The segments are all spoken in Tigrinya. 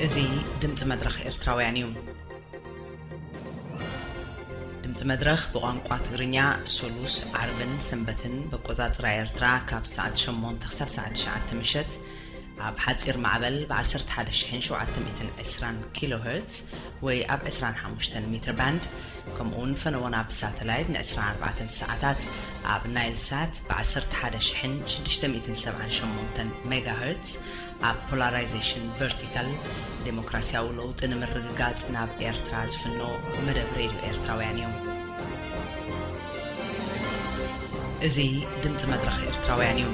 እዚ ድምፂ መድረኽ ኤርትራውያን እዩ። ድምፂ መድረኽ ብቋንቋ ትግርኛ ሶሉስ፣ ዓርብን ሰንበትን ብኣቆፃፅራ ኤርትራ ካብ ሰዓት ሸሞንተ ክሳብ ሰዓት ትሽዓተ ምሸት ኣብ ሓፂር ማዕበል ብ ዓሰርተ ሓደ ሺሕን ሸውዓተ ሚእትን ዕስራን ኪሎ ሄርትዝ ወይ ኣብ ዕስራን ሓሙሽተን ሜትር ባንድ፣ ከምኡ እውን ፈነወና ብሳተላይት ን ዕስራን ኣርባዕተን ሰዓታት ኣብ ናይል ሳት ብ ዓሰርተ ሓደ ሺሕን ሽዱሽተ ሚእትን ሰብዓን ሸሞንተን ሜጋ ሄርትዝ ኣብ ፖላራይዜሽን ቨርቲካል ዴሞክራሲያዊ ለውጢ ንምርግጋጽ ናብ ኤርትራ ዝፍኖ መደብ ሬድዮ ኤርትራውያን እዩ። እዚ ድምፂ መድረኽ ኤርትራውያን እዩ።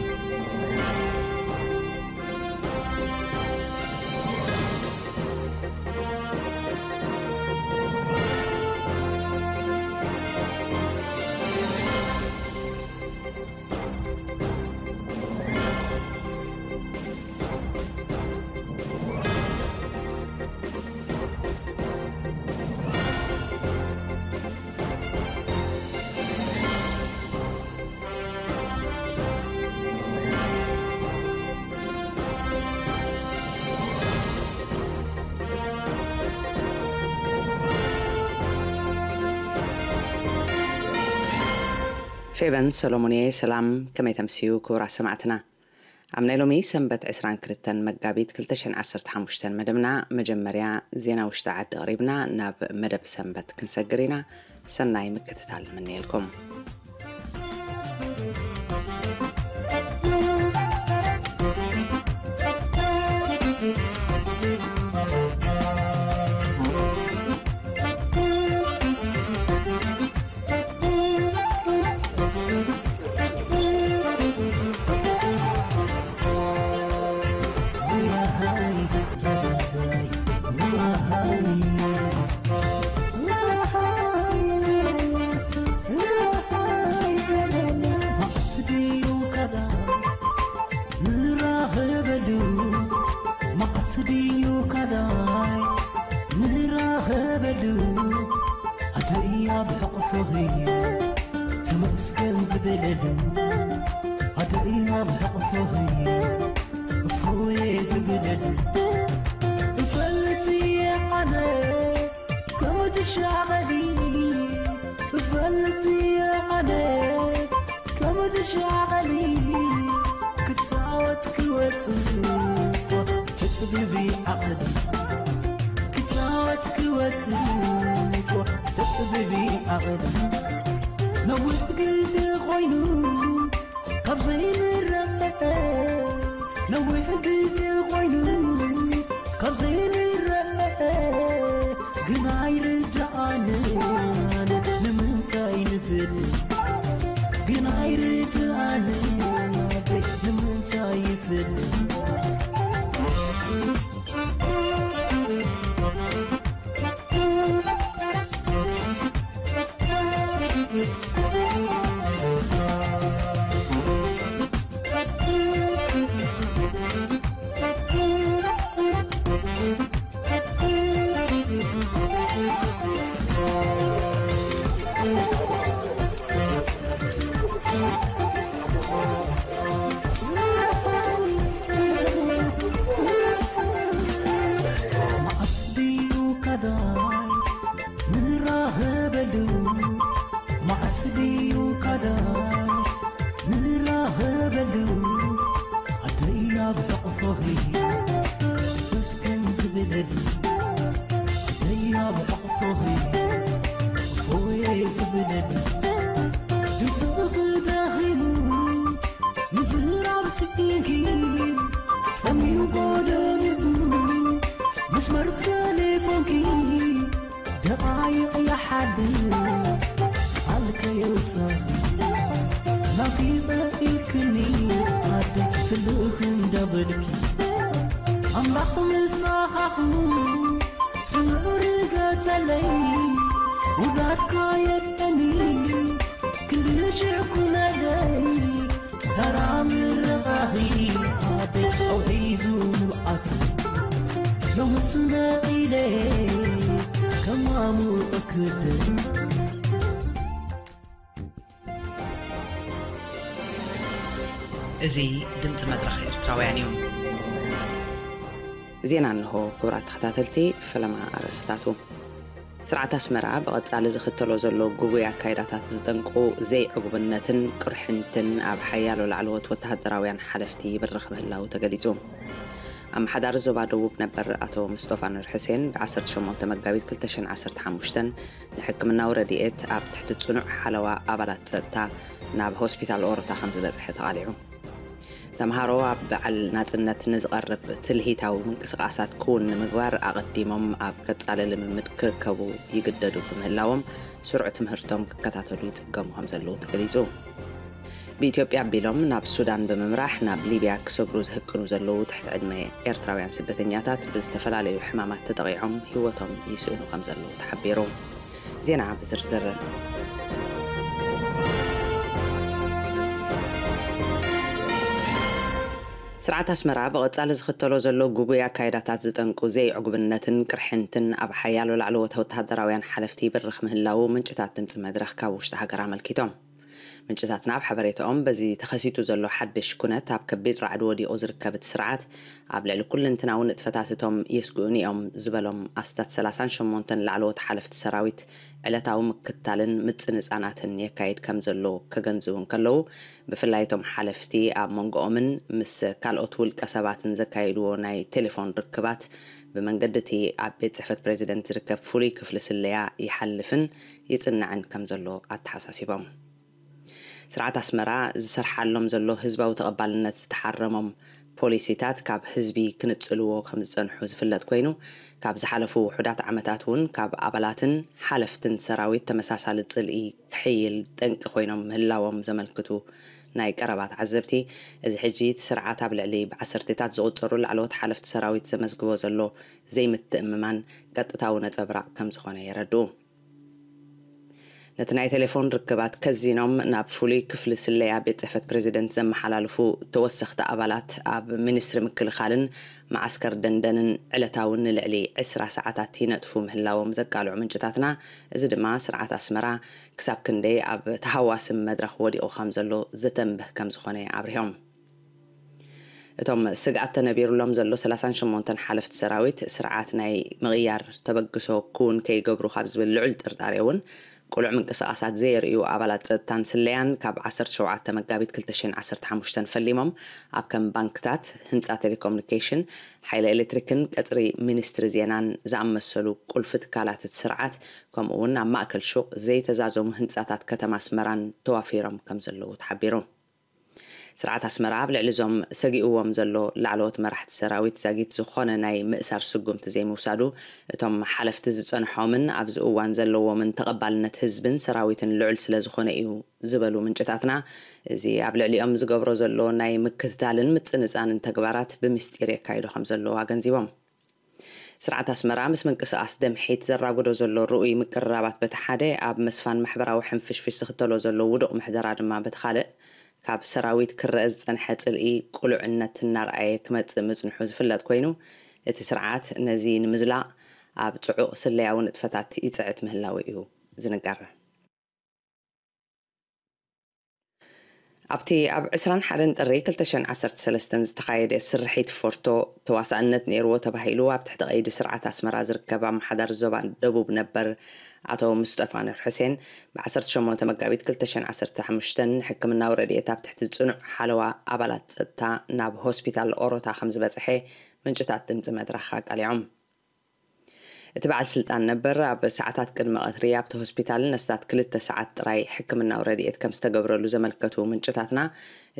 ፌበን ሰሎሞን እየ። ሰላም፣ ከመይ ተምስዩ ክቡራት ሰማዕትና? ኣብ ናይ ሎሚ ሰንበት ዕስራን ክልተን መጋቢት ክልተ ሽሕን ዓሰርተ ሓሙሽተን መደብና መጀመርያ ዜና ውሽጢ ዓዲ ኣቕሪብና ናብ መደብ ሰንበት ክንሰግር ኢና። ሰናይ ምክትታል ንምነየልኩም። ንራኸበሉ፣ መዓስ ድዩ ካልኣይ ንራኸበሉ? ኣደይ ኣብ ሕቕፎኺ ተመስገን ዝብለሉ፣ ኣደይ ኣብ ሕቕፎኺ እፎየ ዝብለሉ። እፈልጥ እየ ኣነ ከም ትሻቐሊ፣ እፈልጥ እየ ኣነ ከም ትሻቐሊ። ክጻወት ክወጽእ እኮ ተጽቢቢ ዓቕሊ፣ ክጻወት ክወጽእ እኮ ተጽቢቢ ዓቕሊ። ነዊሕ ግዜ ኮይኑ ካብ ዘይንረኸበ፣ ነዊሕ ግዜ ኮይኑ ካብ ዘይንረኸበ፣ ግን ኣይርድኣንን ንምንታይ ንፍለ፣ ግን ኣይርድኣንን ንምንታይ ይፍለ። መዓስ ድዩ ካልኣይ ንራኸበሉ? መዓስ ድዩ ካልኣይ ንራኸበሉ? ኣደይ ኣብ ሕቕፎኺ ተመስገን ዝብለሉ፣ ኣደይ ኣብ ሕቕፎኺ እፎየ ዝብለሉ። ድምፅኺ ደኺሙ ምዝራብ ስኢንኪ፣ ጸሚው ጎደንቱ መስመር ቴሌፎንኪ ደቓይቕ ይሓልፍ ቃል ከየውጻኺ። ናፊቐ ኢልክኒ ኣደ ትልእኺ እንዳበልኪ፣ ኣምላኽ ምሳኻኹ ጽንዑ ርገጸለይ። ውላድካ የድቀኒ ክንዲ ሽዕኩነለይ፣ ዛራ ምርቓኺ ኣደይ ኣውሒዙ ንብዓት። ሎምስ መቒለ ከማሙቕ ክብል። እዚ ድምፂ መድረኽ ኤርትራውያን እዩ። ዜና እንሆ። ክቡራት ተኸታተልቲ፣ ፈለማ ኣርእስታቱ። ስርዓት ኣስመራ ብቐጻሊ ዝኽተሎ ዘሎ ግጉይ ኣካይዳታት ዝጠንቁ ዘይዕጉብነትን ቅርሕንትን ኣብ ሓያሎ ላዕለዎት ወተሃደራውያን ሓለፍቲ ይብርኽ ምህላዉ ተገሊጹ። ኣመሓዳሪ ዞባ ደቡብ ነበር ኣቶ ምስጦፋ ኑር ሕሴን ብ ዓሰርተ ሸሞንተ መጋቢት ክልተ ሽሕን ዓሰርተ ሓሙሽተን ንሕክምናዊ ረድኤት ኣብ ትሕቲ ጽኑዕ ሓለዋ ኣባላት ጸጥታ ናብ ሆስፒታል ኦሮታ ከም ዝበጽሐ ተቓሊዑ። ተምሃሮ ኣብ በዓል ናጽነት ንዝቐርብ ትልሂታዊ ምንቅስቓሳት ክውን ንምግባር ኣቐዲሞም ኣብ ቀጻሊ ልምምድ ክርከቡ ይግደዱ ብምህላዎም፣ ስሩዕ ትምህርቶም ክከታተሉ ይጽገሙ ከም ዘለዉ ተገሊጹ። ብኢትዮጵያ ኣቢሎም ናብ ሱዳን ብምምራሕ ናብ ሊብያ ክሰግሩ ዝህቅኑ ዘለዉ ትሕቲ ዕድመ ኤርትራውያን ስደተኛታት ብዝተፈላለዩ ሕማማት ተጠቒዖም ህይወቶም ይስእኑ ከም ዘለዉ ተሓቢሩ። ዜና ብዝርዝር። ስርዓት ኣስመራ ብቐጻሊ ዝኽተሎ ዘሎ ግጉይ ኣካይዳታት ዝጠንቁ ዘይዕጉብነትን ቅርሕንትን ኣብ ሓያሎ ላዕለዎት ወተሃደራውያን ሓለፍቲ ይብርኽ ምህላዉ ምንጭታት ድምጺ መድረኽ ካብ ውሽጢ ሃገር ኣመልኪቶም። ምንጭታትና ኣብ ሓበሬታኦም፣ በዚ ተኸሲቱ ዘሎ ሓድሽ ኩነት ኣብ ከቢድ ራዕዲ ወዲቑ ዝርከብ እቲ ስርዓት፣ ኣብ ልዕሊ ኩልንትናዊ ንጥፈታት እቶም የስግኡኒ እዮም ዝበሎም ኣስታት ሰላሳን ሸሞንተን ላዕለዎት ሓለፍቲ ሰራዊት ዕለታዊ ምክትታልን ምጽንጻናትን የካይድ ከም ዘሎ ከገንዝቡ እንከለዉ፣ ብፍላይ እቶም ሓለፍቲ ኣብ መንጎኦምን ምስ ካልኦት ውልቀ ሰባትን ዘካይድዎ ናይ ቴሌፎን ርክባት ብመንገዲ እቲ ኣብ ቤት ጽሕፈት ፕሬዚደንት ዝርከብ ፍሉይ ክፍሊ ስለያ ይሓልፍን ይጽናዕን ከም ዘሎ ኣተሓሳሲቦም። ስርዓት ኣስመራ ዝሰርሓሎም ዘሎ ህዝባዊ ተቐባልነት ዝተሓረሞም ፖሊሲታት ካብ ህዝቢ ክንጽልዎ ከም ዝጸንሑ ዝፍለጥ ኮይኑ፣ ካብ ዝሓለፉ ውሑዳት ዓመታት እውን ካብ ኣባላትን ሓለፍትን ሰራዊት ተመሳሳሊ ጽልኢ ክሕይል ጠንቂ ኮይኖም ምህላዎም ዘመልክቱ ናይ ቀረባ ተዓዘብቲ፣ እዚ ሕጂ እቲ ስርዓት ኣብ ልዕሊ ብዓሰርተታት ዝቑጸሩ ላዕለዎት ሓለፍቲ ሰራዊት ዘመዝግቦ ዘሎ ዘይምትእምማን ቀጥታዊ ነጸብራቕ ከም ዝኾነ የረድኡ። ነቲ ናይ ቴሌፎን ርክባት ከዚኖም ናብ ፍሉይ ክፍሊ ስለያ ቤት ጽሕፈት ፕሬዚደንት ዘመሓላልፉ ተወሰኽቲ ኣባላት ኣብ ሚኒስትሪ ምክልኻልን መዓስከር ደንደንን ዕለታውን ንልዕሊ ዕስራ ሰዓታት ይነጥፉ ምህላዎም ዘቃልዑ ምንጭታትና፣ እዚ ድማ ስርዓት ኣስመራ ክሳብ ክንደይ ኣብ ተሃዋሲ መድረኽ ወዲቑ ከም ዘሎ ዘተንብህ ከም ዝኾነ ኣብሪሆም። እቶም ስግኣት ተነቢሩሎም ዘሎ ሰላሳን ሸሞንተን ሓለፍቲ ሰራዊት ስርዓት ናይ ምቕያር ተበግሶ ክውን ከይገብሩ ካብ ዝብል ልዑል ጥርጣሬ እውን ቅሉዕ ምንቅስቓሳት ዘየርእዩ ኣባላት ጸጥታን ስለያን ካብ ዓሰርተ ሸውዓተ መጋቢት ክልተ ሽሕን ዓሰርተ ሓሙሽተን ፈሊሞም ኣብ ከም ባንክታት፣ ህንጻ ቴሌኮሙኒኬሽን፣ ሓይሊ ኤሌክትሪክን ቀጽሪ ሚኒስትሪ ዜናን ዝኣመሰሉ ቁልፊ ትካላት እቲ ስርዓት፣ ከምኡ እውን ኣብ ማእከል ሹቕ ዘይተዛዘሙ ህንጻታት ከተማ ኣስመራን ተዋፊሮም ከም ዘለዉ ተሓቢሩ። ስርዓት ኣስመራ ኣብ ልዕሊ እዞም ሰጊእዎም ዘሎ ላዕለዎት መራሕቲ ሰራዊት ዛጊት ዝኾነ ናይ ምእሳር ስጉምቲ ዘይምውሳዱ፣ እቶም ሓለፍቲ ዝጸንሖምን ኣብዚ እዋን ዘለዎምን ተቐባልነት ህዝብን ሰራዊትን ልዑል ስለ ዝኾነ እዩ ዝበሉ ምንጭታትና፣ እዚ ኣብ ልዕሊኦም ዝገብሮ ዘሎ ናይ ምክትታልን ምጽንጻንን ተግባራት ብምስጢር የካይዶ ከም ዘለዉ ኣገንዚቦም። ስርዓት ኣስመራ ምስ ምንቅስቓስ ደምሒት ዘራጉዶ ዘሎ ርኡይ ምቅርራባት በቲ ሓደ፣ ኣብ ምስፋን ማሕበራዊ ሕንፍሽፍሽ ዝኽተሎ ዘሎ ውዱቕ ምሕደራ ድማ በቲ ካልእ፣ ካብ ሰራዊት ክረአ ዝጸንሐ ጽልኢ ቅሉዕነት እናርኣየ ክመጽእ ምጽንሑ ዝፍለጥ ኮይኑ፣ እቲ ስርዓት ነዚ ንምዝላቕ ኣብ ጽዑቕ ስለያዊ ንጥፈታት ይጽዕት ምህላዉ እዩ ዝንገር። ኣብቲ ኣብ ዕስራን ሓደን ጥሪ ክልተ ሽሕን ዓሰርተ ሰለስተን ዝተኻየደ ስርሒት ፎርቶ ተዋሳእነት ነይርዎ ተባሂሉ ኣብ ትሕቲ ቀይዲ ስርዓት ኣስመራ ዝርከብ ኣመሓዳሪ ዞባ ደቡብ ነበር ኣቶ ምስጠፋ ኑር ሕሴን ብ ዓሰርተ ሸሞንተ መጋቢት ክልተ ሽሕን ዓሰርተ ሓሙሽተን ሕክምናዊ ረድኤት ኣብ ትሕቲ ጽኑዕ ሓለዋ ኣባላት ጸጥታ ናብ ሆስፒታል ኦሮታ ከም ዝበጽሐ ምንጭታት ድምጺ መድረኽ ኣቃሊዖም። እቲ በዓል ስልጣን ነበር ኣብ ሰዓታት ቅድሚ ቀትሪ ኣብቲ ሆስፒታል ነስታት ክልተ ሰዓት ጥራይ ሕክምናዊ ረድኤት ከም ዝተገብረሉ ዘመልከቱ ምንጭታትና፣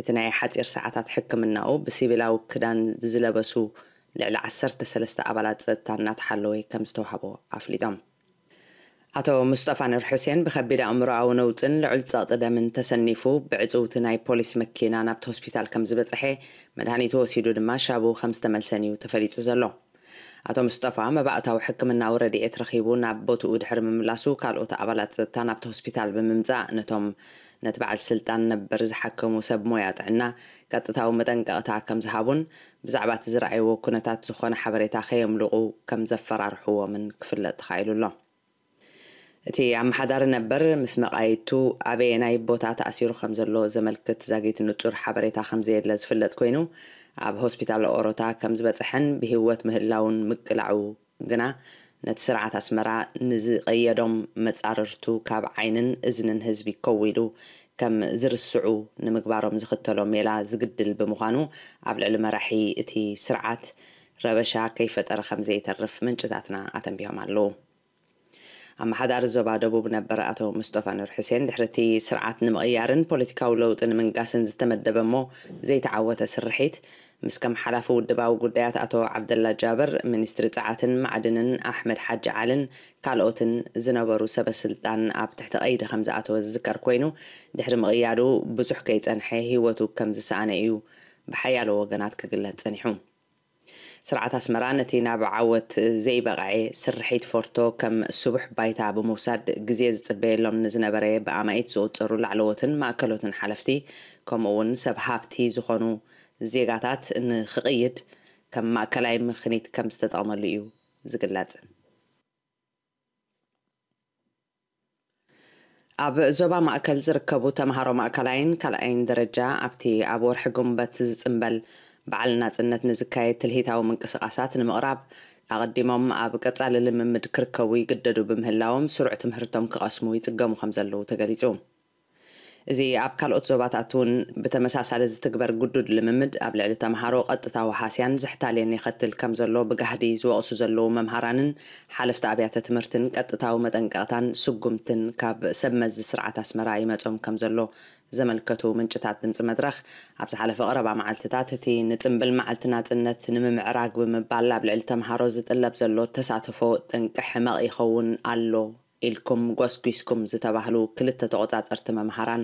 እቲ ናይ ሓጺር ሰዓታት ሕክምናኡ ብሲቪላዊ ክዳን ብዝለበሱ ልዕሊ ዓሰርተ ሰለስተ ኣባላት ጸጥታ እናተሓለወ ከም ዝተዋህቦ ኣፍሊጦም። ኣቶ ሙስጠፋ ኑር ሑሴን ብኸቢድ ኣእምሮኣዊ ነውጽን ልዑል ጸቕጢ ደምን ተሰኒፉ ብዕጽውቲ ናይ ፖሊስ መኪና ናብቲ ሆስፒታል ከም ዝበጽሐ፣ መድሃኒቱ ወሲዱ ድማ ሻቡ ከም ዝተመልሰን እዩ ተፈሊጡ ዘሎ። ኣቶ ሙስጠፋ መባእታዊ ሕክምናዊ ረድኤት ረኺቡ ናብ ቦትኡ ድሕሪ ምምላሱ፣ ካልኦት ኣባላት ጸጥታ ናብቲ ሆስፒታል ብምምጻእ ነቶም ነቲ በዓል ስልጣን ነበር ዝሓከሙ ሰብ ሞያ ጥዕና ቀጥታዊ መጠንቀቕታ ከም ዝሃቡን ብዛዕባ እቲ ዝረኣይዎ ኩነታት ዝኾነ ሓበሬታ ከየምልቑ ከም ዘፈራርሕዎምን ክፍለጥ ተኻኢሉ ኣሎ። እቲ ኣመሓዳሪ ነበር ምስ መቓይቱ ኣበየናይ ቦታ ተኣሲሩ ከም ዘሎ ዘመልክት ዛጊት ንጹር ሓበሬታ ከም ዘየለ ዝፍለጥ ኮይኑ፣ ኣብ ሆስፒታል ኦሮታ ከም ዝበጽሐን ብህይወት ምህላውን ምቅላዑ ግና፣ ነቲ ስርዓት ኣስመራ ንዝቐየዶም መጻርርቱ ካብ ዓይንን እዝንን ህዝቢ ከው ኢሉ ከም ዝርስዑ ንምግባሮም ዝኽተሎ ሜላ ዝግድል ብምዃኑ፣ ኣብ ልዕሊ መራሒ እቲ ስርዓት ረበሻ ከይፈጠረ ከም ዘይተርፍ ምንጭታትና ኣተንቢሆም ኣለዉ። ኣመሓዳሪ ዞባ ደቡብ ነበር ኣቶ ሙስጠፋ ኑር ሕሴን፣ ድሕሪ እቲ ስርዓት ንምቕያርን ፖለቲካዊ ለውጢ ንምንጋስን ዝተመደበ እሞ ዘይተዓወተ ስርሒት፣ ምስ ከም ሓላፊ ውድባዊ ጉዳያት ኣቶ ዓብደላ ጃብር፣ ሚኒስትሪ ጸዓትን ማዕድንን ኣሕመድ ሓጂ ዓልን ካልኦትን ዝነበሩ ሰበ ስልጣን ኣብ ትሕቲ ቀይዲ ከም ዝኣተወ ዝዝከር ኮይኑ፣ ድሕሪ ምቕያዱ ብዙሕ ከይጸንሐ ህይወቱ ከም ዝሰኣነ እዩ ብሓያሎ ወገናት ክግለጽ ጸኒሑ። ስርዓት ኣስመራ ነቲ ናብ ዓወት ዘይበቕዐ ስርሒት ፎርቶ ከም ስቡሕ ባይታ ብምውሳድ፣ ግዜ ዝጽበየሎም ንዝነበረ ብኣማኢት ዝቑጸሩ ላዕለዎትን ማእከሎትን ሓለፍቲ፣ ከምኡ እውን ሰብ ሃብቲ ዝኾኑ ዜጋታት ንኽቕይድ ከም ማእከላይ ምኽኒት ከም ዝተጠቕመሉ እዩ ዝግለጽ። ኣብ ዞባ ማእከል ዝርከቡ ተምሃሮ ማእከላይን ካልኣይን ደረጃ፣ ኣብቲ ኣብ ወርሒ ጉንበት ዝጽንበል በዓል ናጽነት ንዝካየድ ትልሂታዊ ምንቅስቓሳት ንምቕራብ፣ ኣቐዲሞም ኣብ ቀጻሊ ልምምድ ክርከቡ ይግደዱ ብምህላዎም፣ ስሩዕ ትምህርቶም ክቐስሙ ይጽገሙ ከም ዘለዉ ተገሊጹ። እዚ ኣብ ካልኦት ዞባታት እውን ብተመሳሳሊ ዝትግበር ግዱድ ልምምድ፣ ኣብ ልዕሊ ተምሃሮ ቀጥታዊ ሃስያን ዝሕታልየን የኸትል ከም ዘሎ ብጋህዲ ዝወቕሱ ዘለዉ መምሃራንን ሓለፍቲ ኣብያተ ትምህርትን፣ ቀጥታዊ መጠንቀቕታን ስጉምትን ካብ ሰብ መዚ ስርዓት ኣስመራ ይመጾም ከም ዘሎ ዘመልከቱ ምንጭታት ድምጺ መድረኽ፣ ኣብ ዝሓለፈ ቀረባ መዓልትታት፣ እቲ ንጽንብል መዓልቲ ናጽነት ንምምዕራግ ብምባል ኣብ ልዕሊ ተምሃሮ ዝጥለብ ዘሎ ተሳትፎ ጠንቂ ሕመቕ ይኸውን ኣሎ ኢልኩም ጎስጒስኩም ዝተባህሉ ክልተ ተቖጻጸርቲ መምሃራን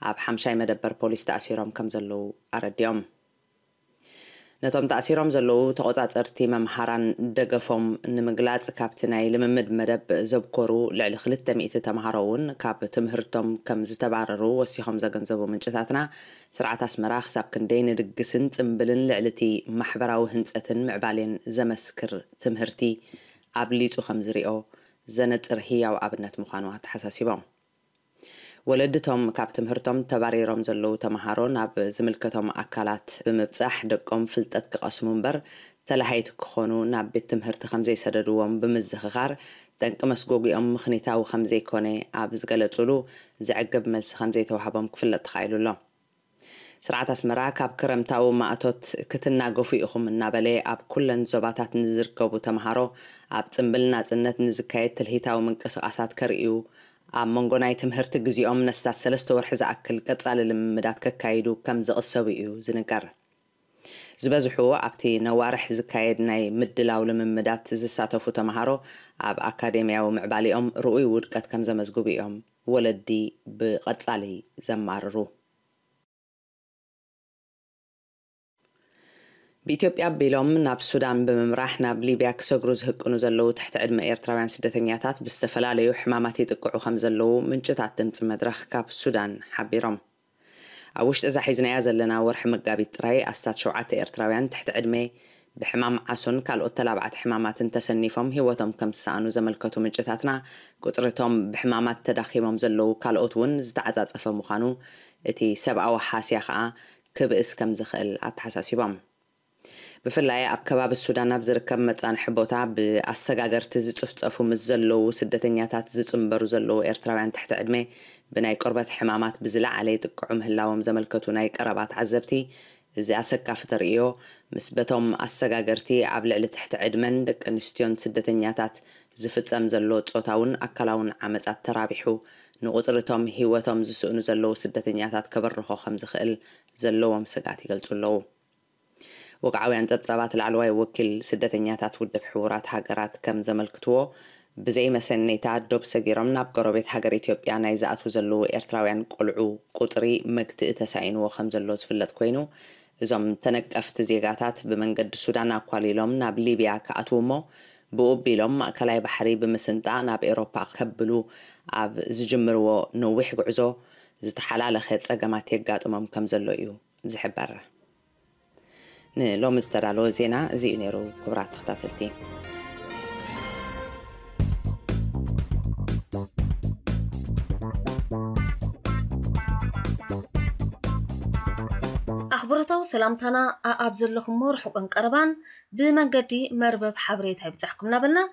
ኣብ ሓምሻይ መደበር ፖሊስ ተኣሲሮም ከም ዘለዉ ኣረዲኦም። ነቶም ተኣሲሮም ዘለዉ ተቖጻጸርቲ መምሃራን ደገፎም ንምግላጽ፣ ካብቲ ናይ ልምምድ መደብ ዘብኮሩ ልዕሊ ክልተ ሚእቲ ተምሃሮ እውን ካብ ትምህርቶም ከም ዝተባረሩ ወሲኾም ዘገንዘቡ ምንጭታትና፣ ስርዓት ኣስመራ ክሳብ ክንደይ ንድግስን ጽምብልን ልዕሊ እቲ ማሕበራዊ ህንጸትን ምዕባሌን ዘመስክር ትምህርቲ ኣብሊጹ ከም ዝሪኦ ዘነጽር ህያው ኣብነት ምዃኑ ኣተሓሳሲቦም። ወለድቶም ካብ ትምህርቶም ተባሪሮም ዘለዉ ተምሃሮ ናብ ዝምልከቶም ኣካላት ብምብጻሕ፣ ደቆም ፍልጠት ክቐስሙ እምበር ተላሃይቲ ክኾኑ ናብ ቤት ትምህርቲ ከም ዘይሰደድዎም ብምዝኽኻር፣ ጠንቂ መስጎጊኦም ምኽኒታዊ ከም ዘይኮነ ኣብ ዝገለጹሉ፣ ዘዕግብ መልሲ ከም ዘይተዋህቦም ክፍለጥ ተኻኢሉ ኣሎ። ስርዓት ኣስመራ፣ ካብ ክረምታዊ ማእቶት ክትናገፉ ኢኹም እናበለ፣ ኣብ ኩለን ዞባታት ንዝርከቡ ተምሃሮ ኣብ ጽምብል ናጽነት ንዝካየድ ትልሂታዊ ምንቅስቓሳት ከርእዩ፣ ኣብ መንጎ ናይ ትምህርቲ ግዜኦም ነስታት ሰለስተ ወርሒ ዝኣክል ቀጻሊ ልምምዳት ከካይዱ ከም ዝቕሰቡ እዩ ዝንገር። ዝበዝሑ ኣብቲ ነዋርሕ ዝካየድ ናይ ምድላው ልምምዳት ዝሳተፉ ተምሃሮ፣ ኣብ ኣካዴምያዊ ምዕባሌኦም ርኡይ ውድቀት ከም ዘመዝግቡ እዮም ወለዲ ብቐጻሊ ዘማርሩ። ብኢትዮጵያ ኣቢሎም ናብ ሱዳን ብምምራሕ ናብ ሊብያ ክሰግሩ ዝህቅኑ ዘለዉ ትሕቲ ዕድመ ኤርትራውያን ስደተኛታት ብዝተፈላለዩ ሕማማት ይጥቅዑ ከም ዘለዉ ምንጭታት ድምጺ መድረኽ ካብ ሱዳን ሓቢሮም። ኣብ ውሽጢ እዛ ሒዝናያ ዘለና ወርሒ መጋቢት ጥራይ ኣስታት ሸውዓተ ኤርትራውያን ትሕቲ ዕድመ ብሕማም ዓሶን ካልኦት ተላባዕቲ ሕማማትን ተሰኒፎም ህይወቶም ከም ዝሰኣኑ ዘመልከቱ ምንጭታትና፣ ቁጽሪ እቶም ብሕማማት ተዳኺሞም ዘለዉ ካልኦት እውን ዝተዓጻጸፈ ምዃኑ እቲ ሰብኣዊ ሃስያ ከኣ ክብእስ ከም ዝኽእል ኣተሓሳሲቦም። ብፍላይ ኣብ ከባቢ ሱዳን ኣብ ዝርከብ መጻንሒ ቦታ ብኣሰጋገርቲ ዝጽፍጸፉ ምስ ዘለዉ ስደተኛታት ዝጽንበሩ ዘለዉ ኤርትራውያን ትሕቲ ዕድመ ብናይ ቆርበት ሕማማት ብዝለዓለ ይጥቅዑ ምህላዎም ዘመልከቱ ናይ ቀረባ ተዓዘብቲ፣ እዚ ኣሰካፊ ተርእዮ ምስ በቶም ኣሰጋገርቲ ኣብ ልዕሊ ትሕቲ ዕድመን ደቂ ኣንስትዮን ስደተኛታት ዝፍጸም ዘሎ ጾታውን ኣካላውን ዓመጻት ተራቢሑ፣ ንቁጽሪ እቶም ህይወቶም ዝስእኑ ዘለዉ ስደተኛታት ከበርኾ ከም ዝኽእል ዘለዎም ስግኣት ይገልጹ ኣለዉ። ወግዓውያን ጸብጻባት ላዕለዋይ ወኪል ስደተኛታት ውድብ ሕቡራት ሃገራት ከም ዘመልክትዎ፣ ብዘይ መሰነይታ ዶብ ሰጊሮም ናብ ጎረቤት ሃገር ኢትዮጵያ ናይ ዝኣትዉ ዘለዉ ኤርትራውያን ቆልዑ ቁጽሪ መግትኢ ተሳኢንዎ ከም ዘሎ ዝፍለጥ ኮይኑ፣ እዞም ተነቀፍቲ ዜጋታት ብመንገዲ ሱዳን ኣኳሊሎም ናብ ሊብያ ክኣትዉ እሞ፣ ብኡ ኣቢሎም ማእከላይ ባሕሪ ብምስንጣቕ ናብ ኤውሮፓ ከብሉ ኣብ ዝጅምርዎ ነዊሕ ጉዕዞ ዝተሓላለኸ ጸገማት የጋጥሞም ከም ዘሎ እዩ ዝሕበር። ንሎሚ ዝተዳለወ ዜና እዚ እዩ ነይሩ። ክቡራት ተኸታተልቲ፣ ክብረታዊ ሰላምታና ኣኣብ ዘለኹሞ ርሑቕን ቀረባን ብመንገዲ መርበብ ሓበሬታ ይብጻሕኩም እናበልና፣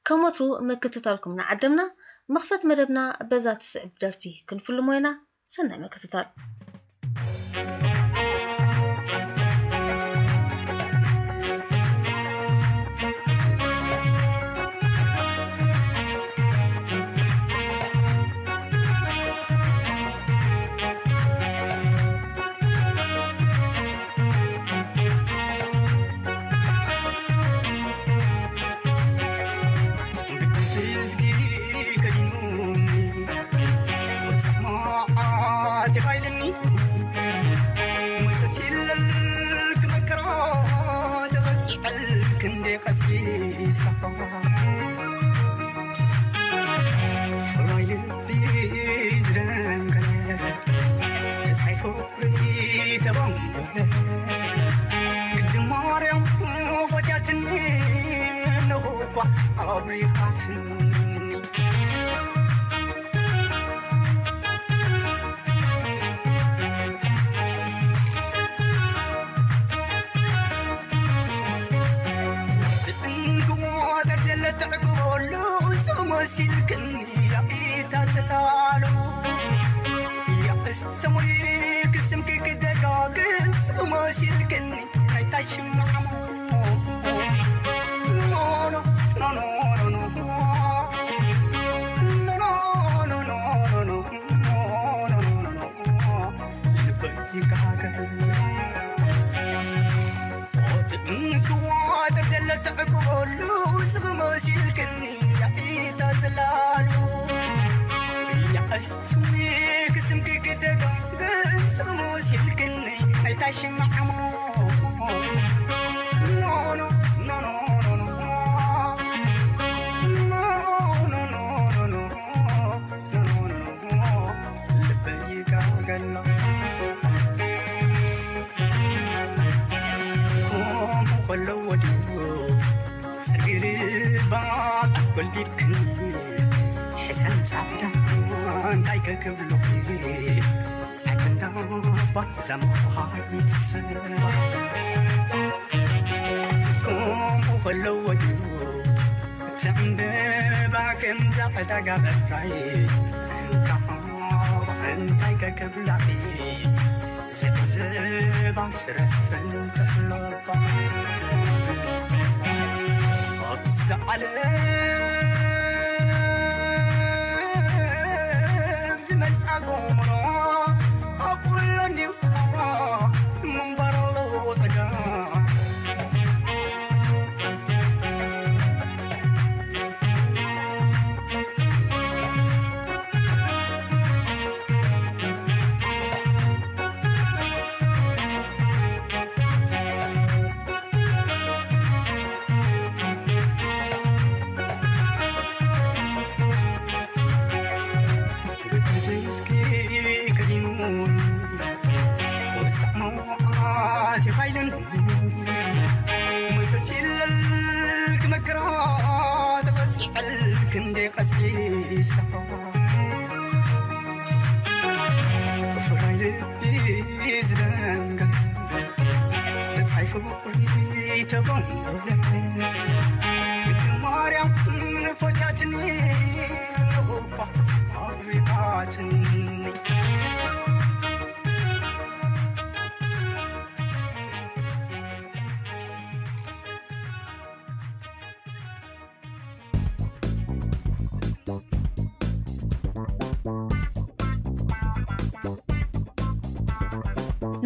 ከም ወትሩ ምክትታልኩም እናዓደምና፣ መኽፈት መደብና በዛ ትስዕብ ደርፊ ክንፍልሞ ኢና። ሰናይ ምክትታል።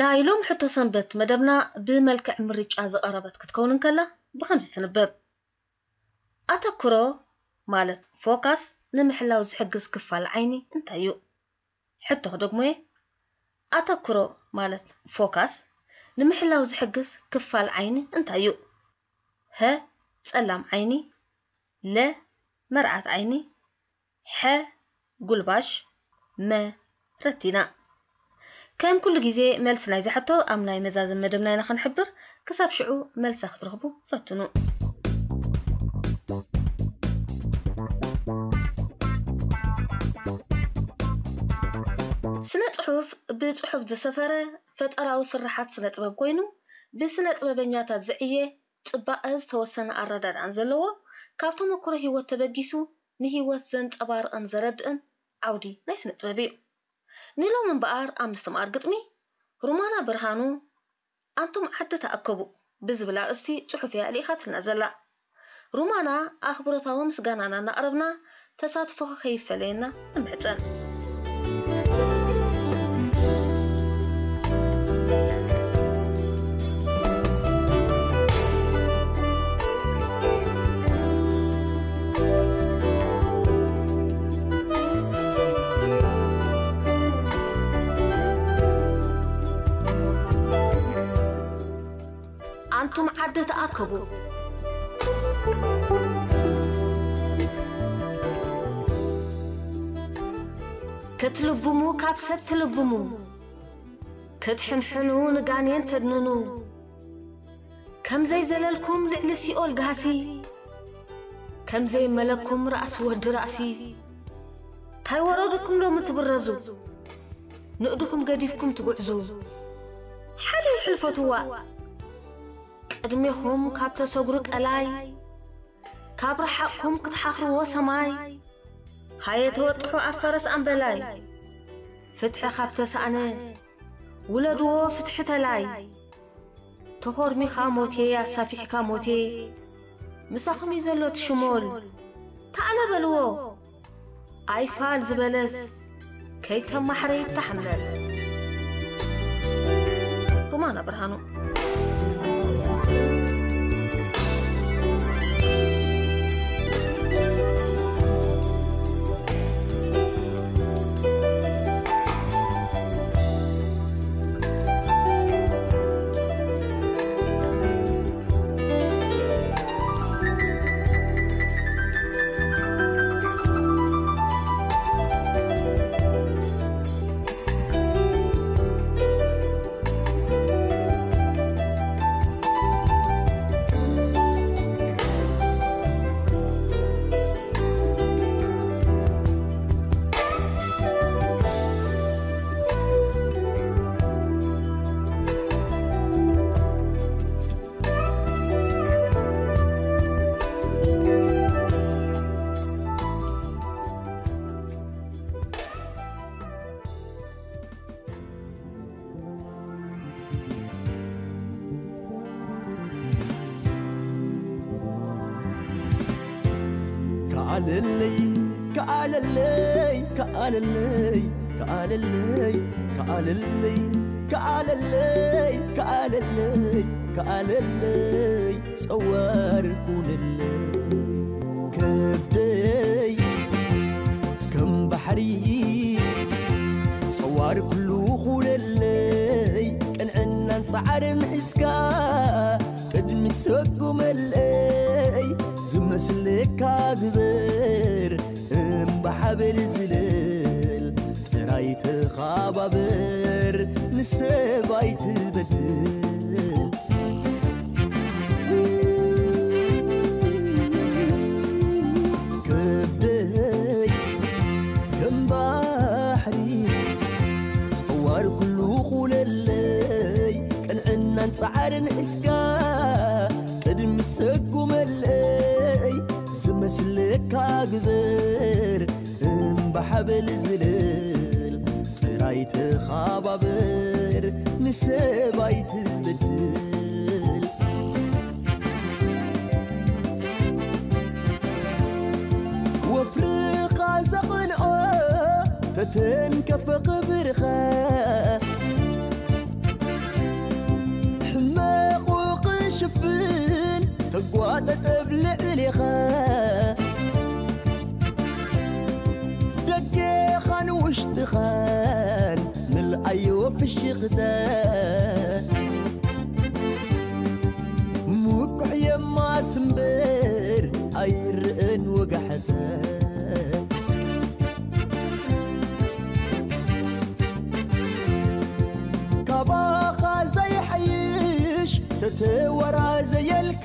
ናይ ሎም ሕቶ ሰንበት መደብና ብመልክዕ ምርጫ ዝቐረበት ክትከውን እንከላ ብኸምዚ ትንበብ። ኣተክሮ ማለት ፎካስ ንምሕላው ዝሕግዝ ክፋል ዓይኒ እንታይ እዩ? ሕቶ ክደግሞየ። ኣተክሮ ማለት ፎካስ ንምሕላው ዝሕግዝ ክፋል ዓይኒ እንታይ እዩ? ሀ፣ ጸላም ዓይኒ፣ ለ፣ መርዓት ዓይኒ፣ ሐ፣ ጉልባሽ፣ መ፣ ረቲና። ከም ኩሉ ግዜ መልሲ ናይዚ ሕቶ ኣብ ናይ መዛዘም መደብና ኢና ክንሕብር። ክሳብ ሽዑ መልሳ ክትረኽቡ ፈትኑ። ስነ ጽሑፍ ብጽሑፍ ዝሰፈረ ፈጠራዊ ስርሓት ስነ ጥበብ ኮይኑ፣ ብስነ ጥበበኛታት ዝዕየ ጽባቐ ዝተወሰነ ኣረዳድኣን ዘለዎ፣ ካብ ተመክሮ ህይወት ተበጊሱ ንህይወት ዘንጸባርቕን ዘረድእን ዓውዲ ናይ ስነ ጥበብ እዩ። ንሎሚ እምበኣር ኣብ ምስትምቓር ግጥሚ ሩማና ብርሃኑ ኣንቱም ዓዲ ተኣከቡ ብዝብል ኣርእስቲ ጽሑፍ እያ ልኢኻትልና ዘላ። ሩማና ኣኽብሮታዊ ምስጋናና እናቕረብና ተሳትፎኺ ከይፈለየና ንምሕጸን። ኣንቱም ዓዲ ተኣከቡ። ከትልብሙ ካብ ሰብ ትልብሙ፣ ከትሕንሕኑ ንጋኔን ተድንኑ። ከም ዘይዘለልኩም ልዕሊ ሲኦል ጋህሲ፣ ከም ዘይመለኩም ራእሲ ወዲ ራእሲ። ታይ ወረድኩም ሎሚ ትብረዙ፣ ንእድኹም ገዲፍኩም ትጉዕዙ። ሓሊል ሕልፈትዋ ቅድሜኹም ካብ ተሰጉሩ ቀላይ፣ ካብ ረሓቕኩም ክትሓኽርዎ ሰማይ። ሃየ ተወጥሑ ኣብ ፈረስ ኣምበላይ፣ ፍትሒ ካብ ተሳእነ ውለድዎ ፍትሒ ተላይ። ተኾርሚኻ ሞቴ ኣሳፊሕካ ሞቴ፣ ምሳኹም እዩ ዘሎ እቲ ሽሞል። ተኣለ በልዎ ኣይፋል ዝበለስ ከይተማሕረ ይተሓመል። ሩማና ብርሃኑ። ከኣለለይ ከኣለለይ ከኣለለይ ከኣለለይ ከኣለለይ ከኣለለይ ከኣለለይ ከኣለለይ ጸዋር ኩነለይ ከብደይ ከም ባሕሪ ጸዋር ኩሉ ኩነለይ ቅንዕናን ጻዕርን ሒዝካ ቅድሚ ሰጉመለይ ዝመስለካ ግበር እምባ ሓበል ዝለል ጥራይ ተኻባበር ንሰብ ኣይትበድል ከብደይ ከም ባሕሪ ጸዋር ኩሉ ኩለለይ ቅንዕናን ጻዕርን ሒዝካ ቅድሚ ሰጉመለይ ዝመስለካ ግበር እምባ ሓበል ዝለል ጥራይ ተኻባበር ንሰብ ኣይትበድል ወፍርኻ ዘቕንኦ ተተንከፈ ክብርኻ ሕመቑ ክሽፍን ተጓጠጠ ኣብ ልዕሌኻ ደገኻን ውሽጥኻን ምልኣዮ ፍሽኽታ ምኩሕ የማስ እምበር ኣይርአን ወጋሕታ ካባኻ ዘይሓይሽ ተተወራዘየልካ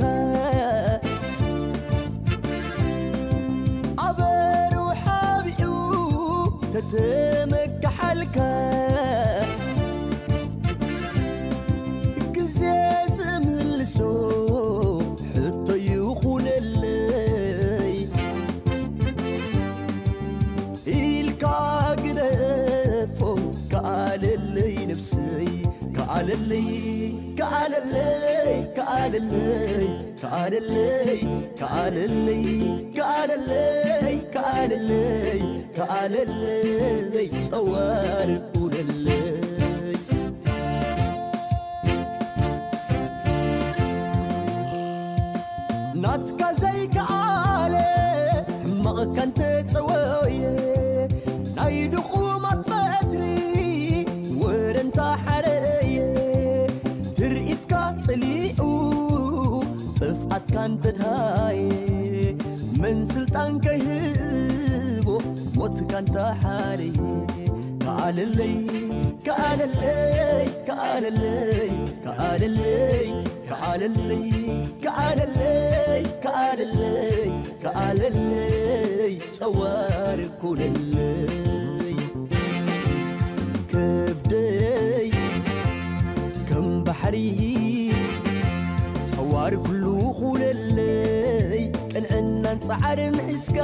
ኣበሩ ሓቢኡ ተተመካሓልካ ለለይ ከኣለለይ ከኣለለይ ከኣለለይ ከኣለለይ ከኣለለይ ከኣለለይ ከኣለለይ ጸዋር ኩነለይ። ናትካ ዘይከኣለ ሕማቕካ እንተጸወየ፣ ናይ ድኹማት በትሪ ወረ እንተሓረየ፣ ትርኢትካ ጽሊኡ ጥፍኣትካ እንተድሃየ፣ መን ስልጣን ከይህቦ ሞትካ እንተሓረየ፣ ከኣለለይ ከኣለለይ ከኣለለይ ከኣለለይ ከኣለለይ ከኣለለይ ከኣለለይ ከኣለለይ ጸዋር ኩነለይ። ከብደይ ከም ባሕሪ ጸዋር ኩሉ ኩነለይ። ቅንዕናን ጻዕርን ሒዝካ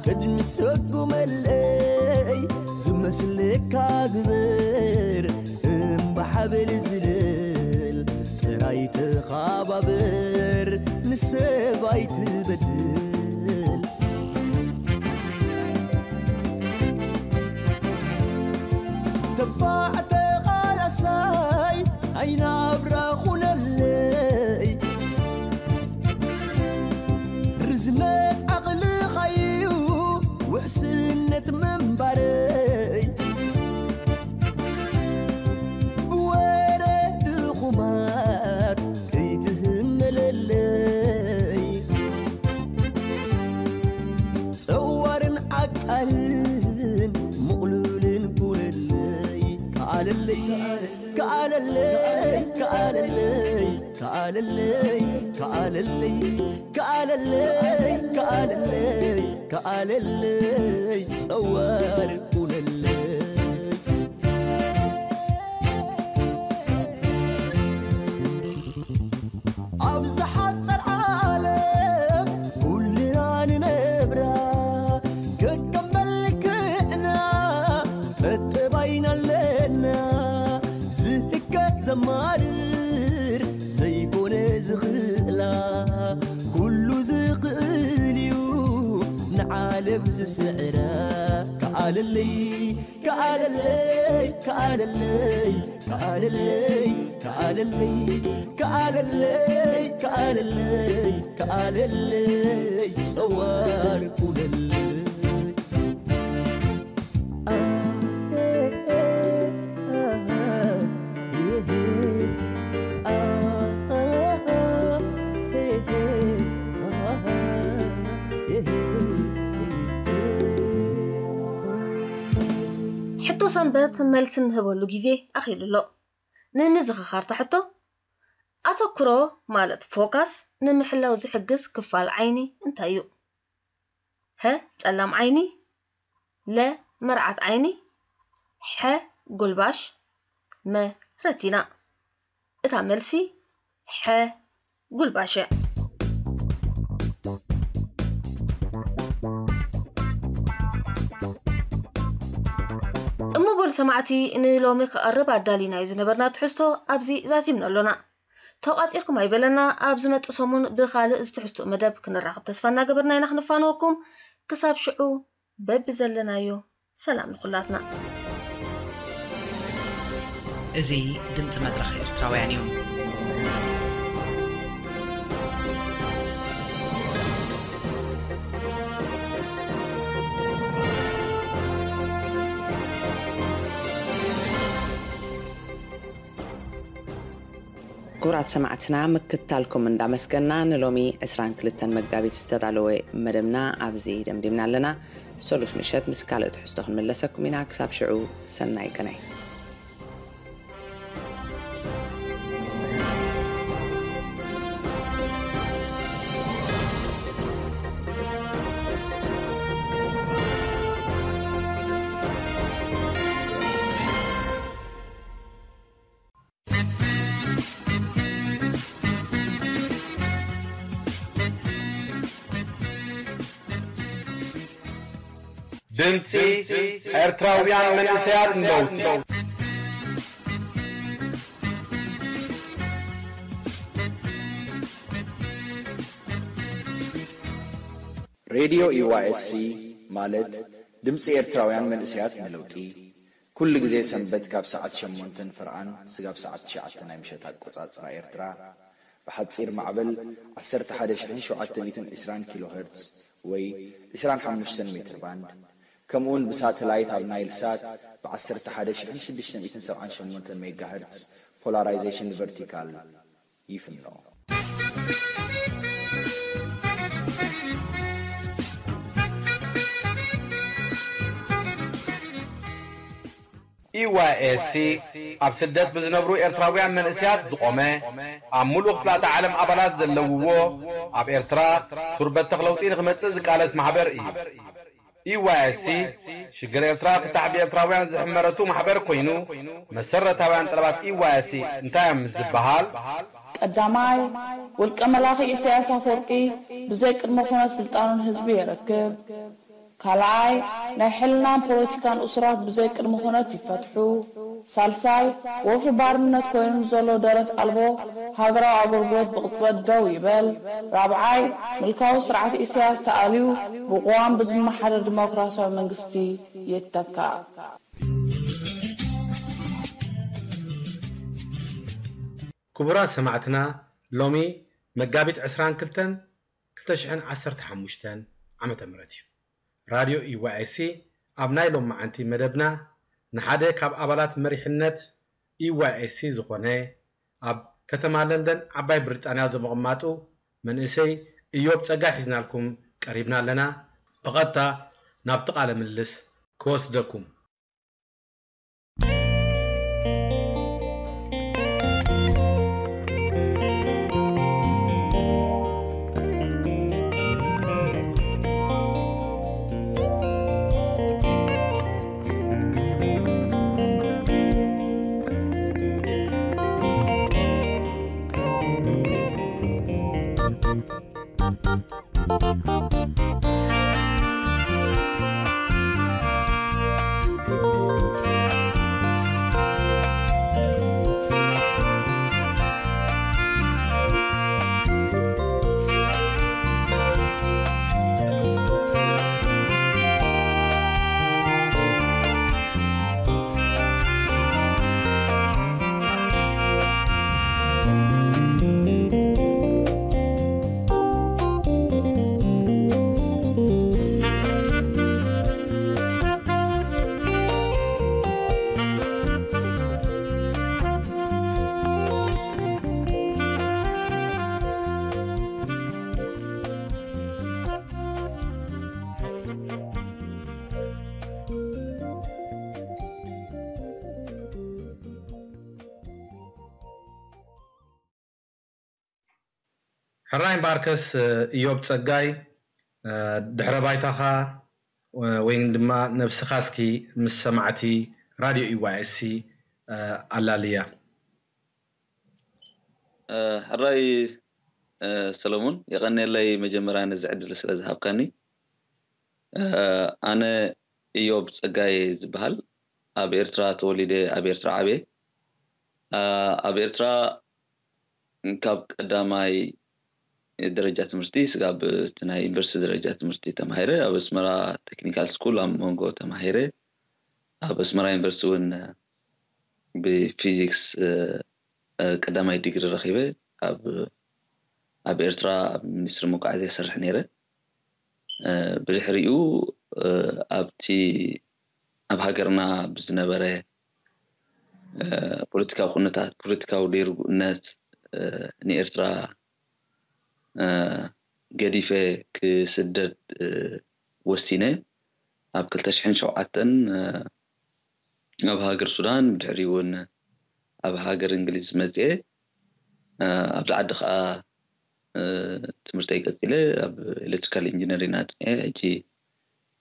ቅድሚ ሰጉመለይ። ዝመስለካ ግበር እምባ ሓበል ዝለል፣ ጥራይ ተኻባበር ንሰብ ኣይትበድል። ተባዕ ተቓላሳይ ኣይናብራ ኩነለይ። ርዝነት ዓቕልኻዩ ውሕስነት ምንባረይ፣ ብወረ ድኹማት ከይትህመለለይ። ጸዋርን ዓቃልን ምቕሉልን ኩነለይ። ከኣለለይ ከኣለለይ ከኣለለይ ከኣለለይ ከኣለለይ ከኣለለይ ከኣለለይ ጸዋር ኩነለይ። ኣብ ዝሓጸር ዓለም ኩልና ንነብራ፣ ከከም መልክዕና ጠጠባይና ኣለና። ዝህከት ዘማርር ዘይኮነ ዝኽእላ፣ ኩሉ ዝኽእል እዩ ንዓለም ዝስዕራ። ከኣለለይ ከኣለለይ ከኣለለይ ከኣለለይ ከኣለለይ ከኣለለይ ከኣለለይ ከኣለለይ ጸዋር ኩነለይ። ሕቶ ሰንበት መልሲ እንህበሉ ግዜ ኣኺሉ ኣሎ። ንምዝኽኻር እታ ሕቶ፣ ኣተኩሮ ማለት ፎካስ ንምሕላው ዝሕግዝ ክፋል ዓይኒ እንታይ እዩ? ሀ፣ ጸላም ዓይኒ፣ ለ፣ መርዓት ዓይኒ፣ ሐ፣ ጉልባሽ፣ መ፣ ረቲና። እታ መልሲ ሐ፣ ጉልባሸ። እሞ በሉ ሰማዕቲ፣ ንሎሚ ክቐርብ ኣዳሊናዮ ዝነበርና ትሕዝቶ ኣብዚ ዛዚምና ኣሎና። ተቋጺርኩም ኣይበለና፣ ኣብ ዝመጽእ ሰሙን ብኻልእ ዝትሕዝትኡ መደብ ክንራኸብ ተስፋ እናገበርና ኢና ክንፋነወኩም። ክሳብ ሽዑ በብዘለናዮ ሰላም ንኹላትና። እዚ ድምፂ መድረኽ ኤርትራውያን እዩ። ክቡራት ሰማዕትና፣ ምክትታልኩም እንዳመስገና፣ ንሎሚ ዕስራን ክልተን መጋቢት ዝተዳለወ መደብና ኣብዚ ደምዲምና ኣለና። ሰሉስ ምሸት ምስ ካልእ ትሕዝቶ ክንምለሰኩም ኢና። ክሳብ ሽዑ፣ ሰናይ ቅነ። ድምጺ ኤርትራውያን መንእሰያት ንለውጢ። ሬድዮ ዩ ዋይ ኤስ ሲ ማለት ድምፂ ኤርትራውያን መንእሰያት ንለውጢ፣ ኩሉ ግዜ ሰንበት ካብ ሰዓት ሸሞንተ ፍርቓን ስጋብ ሰዓት ትሽዓተ ናይ ምሸት ኣቆጻጽራ ኤርትራ፣ ብሓጺር ማዕበል ዓሰርተ ሓደ ሺሕን ሸውዓተ ሚእትን ዕስራን ኪሎ ሄርትዝ ወይ ዕስራን ሓሙሽተን ሜትር ባንድ፣ ከምኡውን ብሳተላይት ኣብ ናይል ሳት ብ ዓሰርተ ሓደ ሺሕን ሽዱሽተ ሚእትን ሰብዓን ሸሞንተን ሜጋ ሄርትዝ ፖላራይዜሽን ቨርቲካል ይፍኖ። ዩ ዋይ ኤስ ሲ ኣብ ስደት ብዝነብሩ ኤርትራውያን መንእሰያት ዝቖመ፣ ኣብ ሙሉእ ክፍላተ ዓለም ኣባላት ዘለውዎ፣ ኣብ ኤርትራ ሱር በተኽ ለውጢ ንኽመጽእ ዝቃለስ ማሕበር እዩ። ዩ ዋይ ኤስ ሲ ሽግር ኤርትራ ፍታሕ ብኤርትራውያን ዝሕመረቱ ማሕበር ኮይኑ፣ መሰረታውያን ጠለባት ዩ ዋይ ኤስ ሲ እንታይ እዮም ምስ ዝበሃል፣ ቀዳማይ፣ ውልቀ መላኺ ኢሳያስ ኣፈወርቂ ብዘይ ቅድመ ኩነት ስልጣኑ ንህዝቢ የረክብ። ካልኣይ፣ ናይ ሕልናን ፖለቲካን እሱራት ብዘይ ቅድመ ኩነት ይፈትሑ። ሳልሳይ፣ ወፍሪ ባርነት ኮይኑ ንዘሎ ደረት ኣልቦ ሃገራዊ ኣገልግሎት ብቕጽበት ደው ይበል። ራብዓይ፣ ምልካዊ ስርዓት ኢሳያስ ተኣልዩ ብቅዋም ብዝመሓደር ዲሞክራሲያዊ መንግስቲ ይተካእ። ክቡራት ሰማዕትና፣ ሎሚ መጋቢት ዕስራን ክልተን ክልተ ሽሕን ዓሰርተ ሓሙሽተን ዓመተ ምህረት እዩ። ራድዮ ዩ ዋይ ኤስ ሲ ኣብ ናይ ሎማዓንቲ መደብና ንሓደ ካብ ኣባላት መሪሕነት ዩ ዋይ ኤስ ሲ ዝኾነ ኣብ ከተማ ለንደን ዓባይ ብሪጣንያ ብምቕማጡ መንእሰይ እዮብ ጸጋይ ሒዝናልኩም ቀሪብና ኣለና። ብቐጥታ ናብቲ ቃለ ምልልስ ክወስደኩም። ሕራይ እምበኣርከስ እዮብ ጸጋይ፣ ድሕረ ባይታኻ ወይ ድማ ነብስኻ እስኪ ምስ ሰማዕቲ ራድዮ ዩ ዋይ ኤስ ሲ ኣላልያ። ሕራይ ሰለሙን፣ የቐንየለይ መጀመርያ ነዚ ዕድል ስለ ዝሃብካኒ። ኣነ እዮብ ጸጋይ ዝበሃል፣ ኣብ ኤርትራ ተወሊደ ኣብ ኤርትራ ዓብየ። ኣብ ኤርትራ ካብ ቀዳማይ ደረጃ ትምህርቲ ስጋብ እቲ ናይ ዩኒቨርሲቲ ደረጃ ትምህርቲ ተማሂረ። ኣብ ኣስመራ ቴክኒካል ስኩል ኣብ መንጎ ተማሂረ። ኣብ ኣስመራ ዩኒቨርሲቲ እውን ብፊዚክስ ቀዳማይ ዲግሪ ረኺበ። ኣብ ኣብ ኤርትራ ኣብ ሚኒስትሪ መጓዓዝያ ይሰርሕ ነይረ። ብድሕሪኡ ኣብቲ ኣብ ሃገርና ብዝነበረ ፖለቲካዊ ኩነታት፣ ፖለቲካዊ ደይርጉእነት ንኤርትራ ገዲፈ ክስደድ ወሲነ። ኣብ ክልተ ሽሕን ሸውዓተን ኣብ ሃገር ሱዳን፣ ብድሕሪኡ እውን ኣብ ሃገር እንግሊዝ መፅየ። ኣብዚ ዓዲ ከዓ ትምህርተይ ቀፂለ ኣብ ኤሌክትሪካል ኢንጂነሪንግ ኣፅንዐ። ሕጂ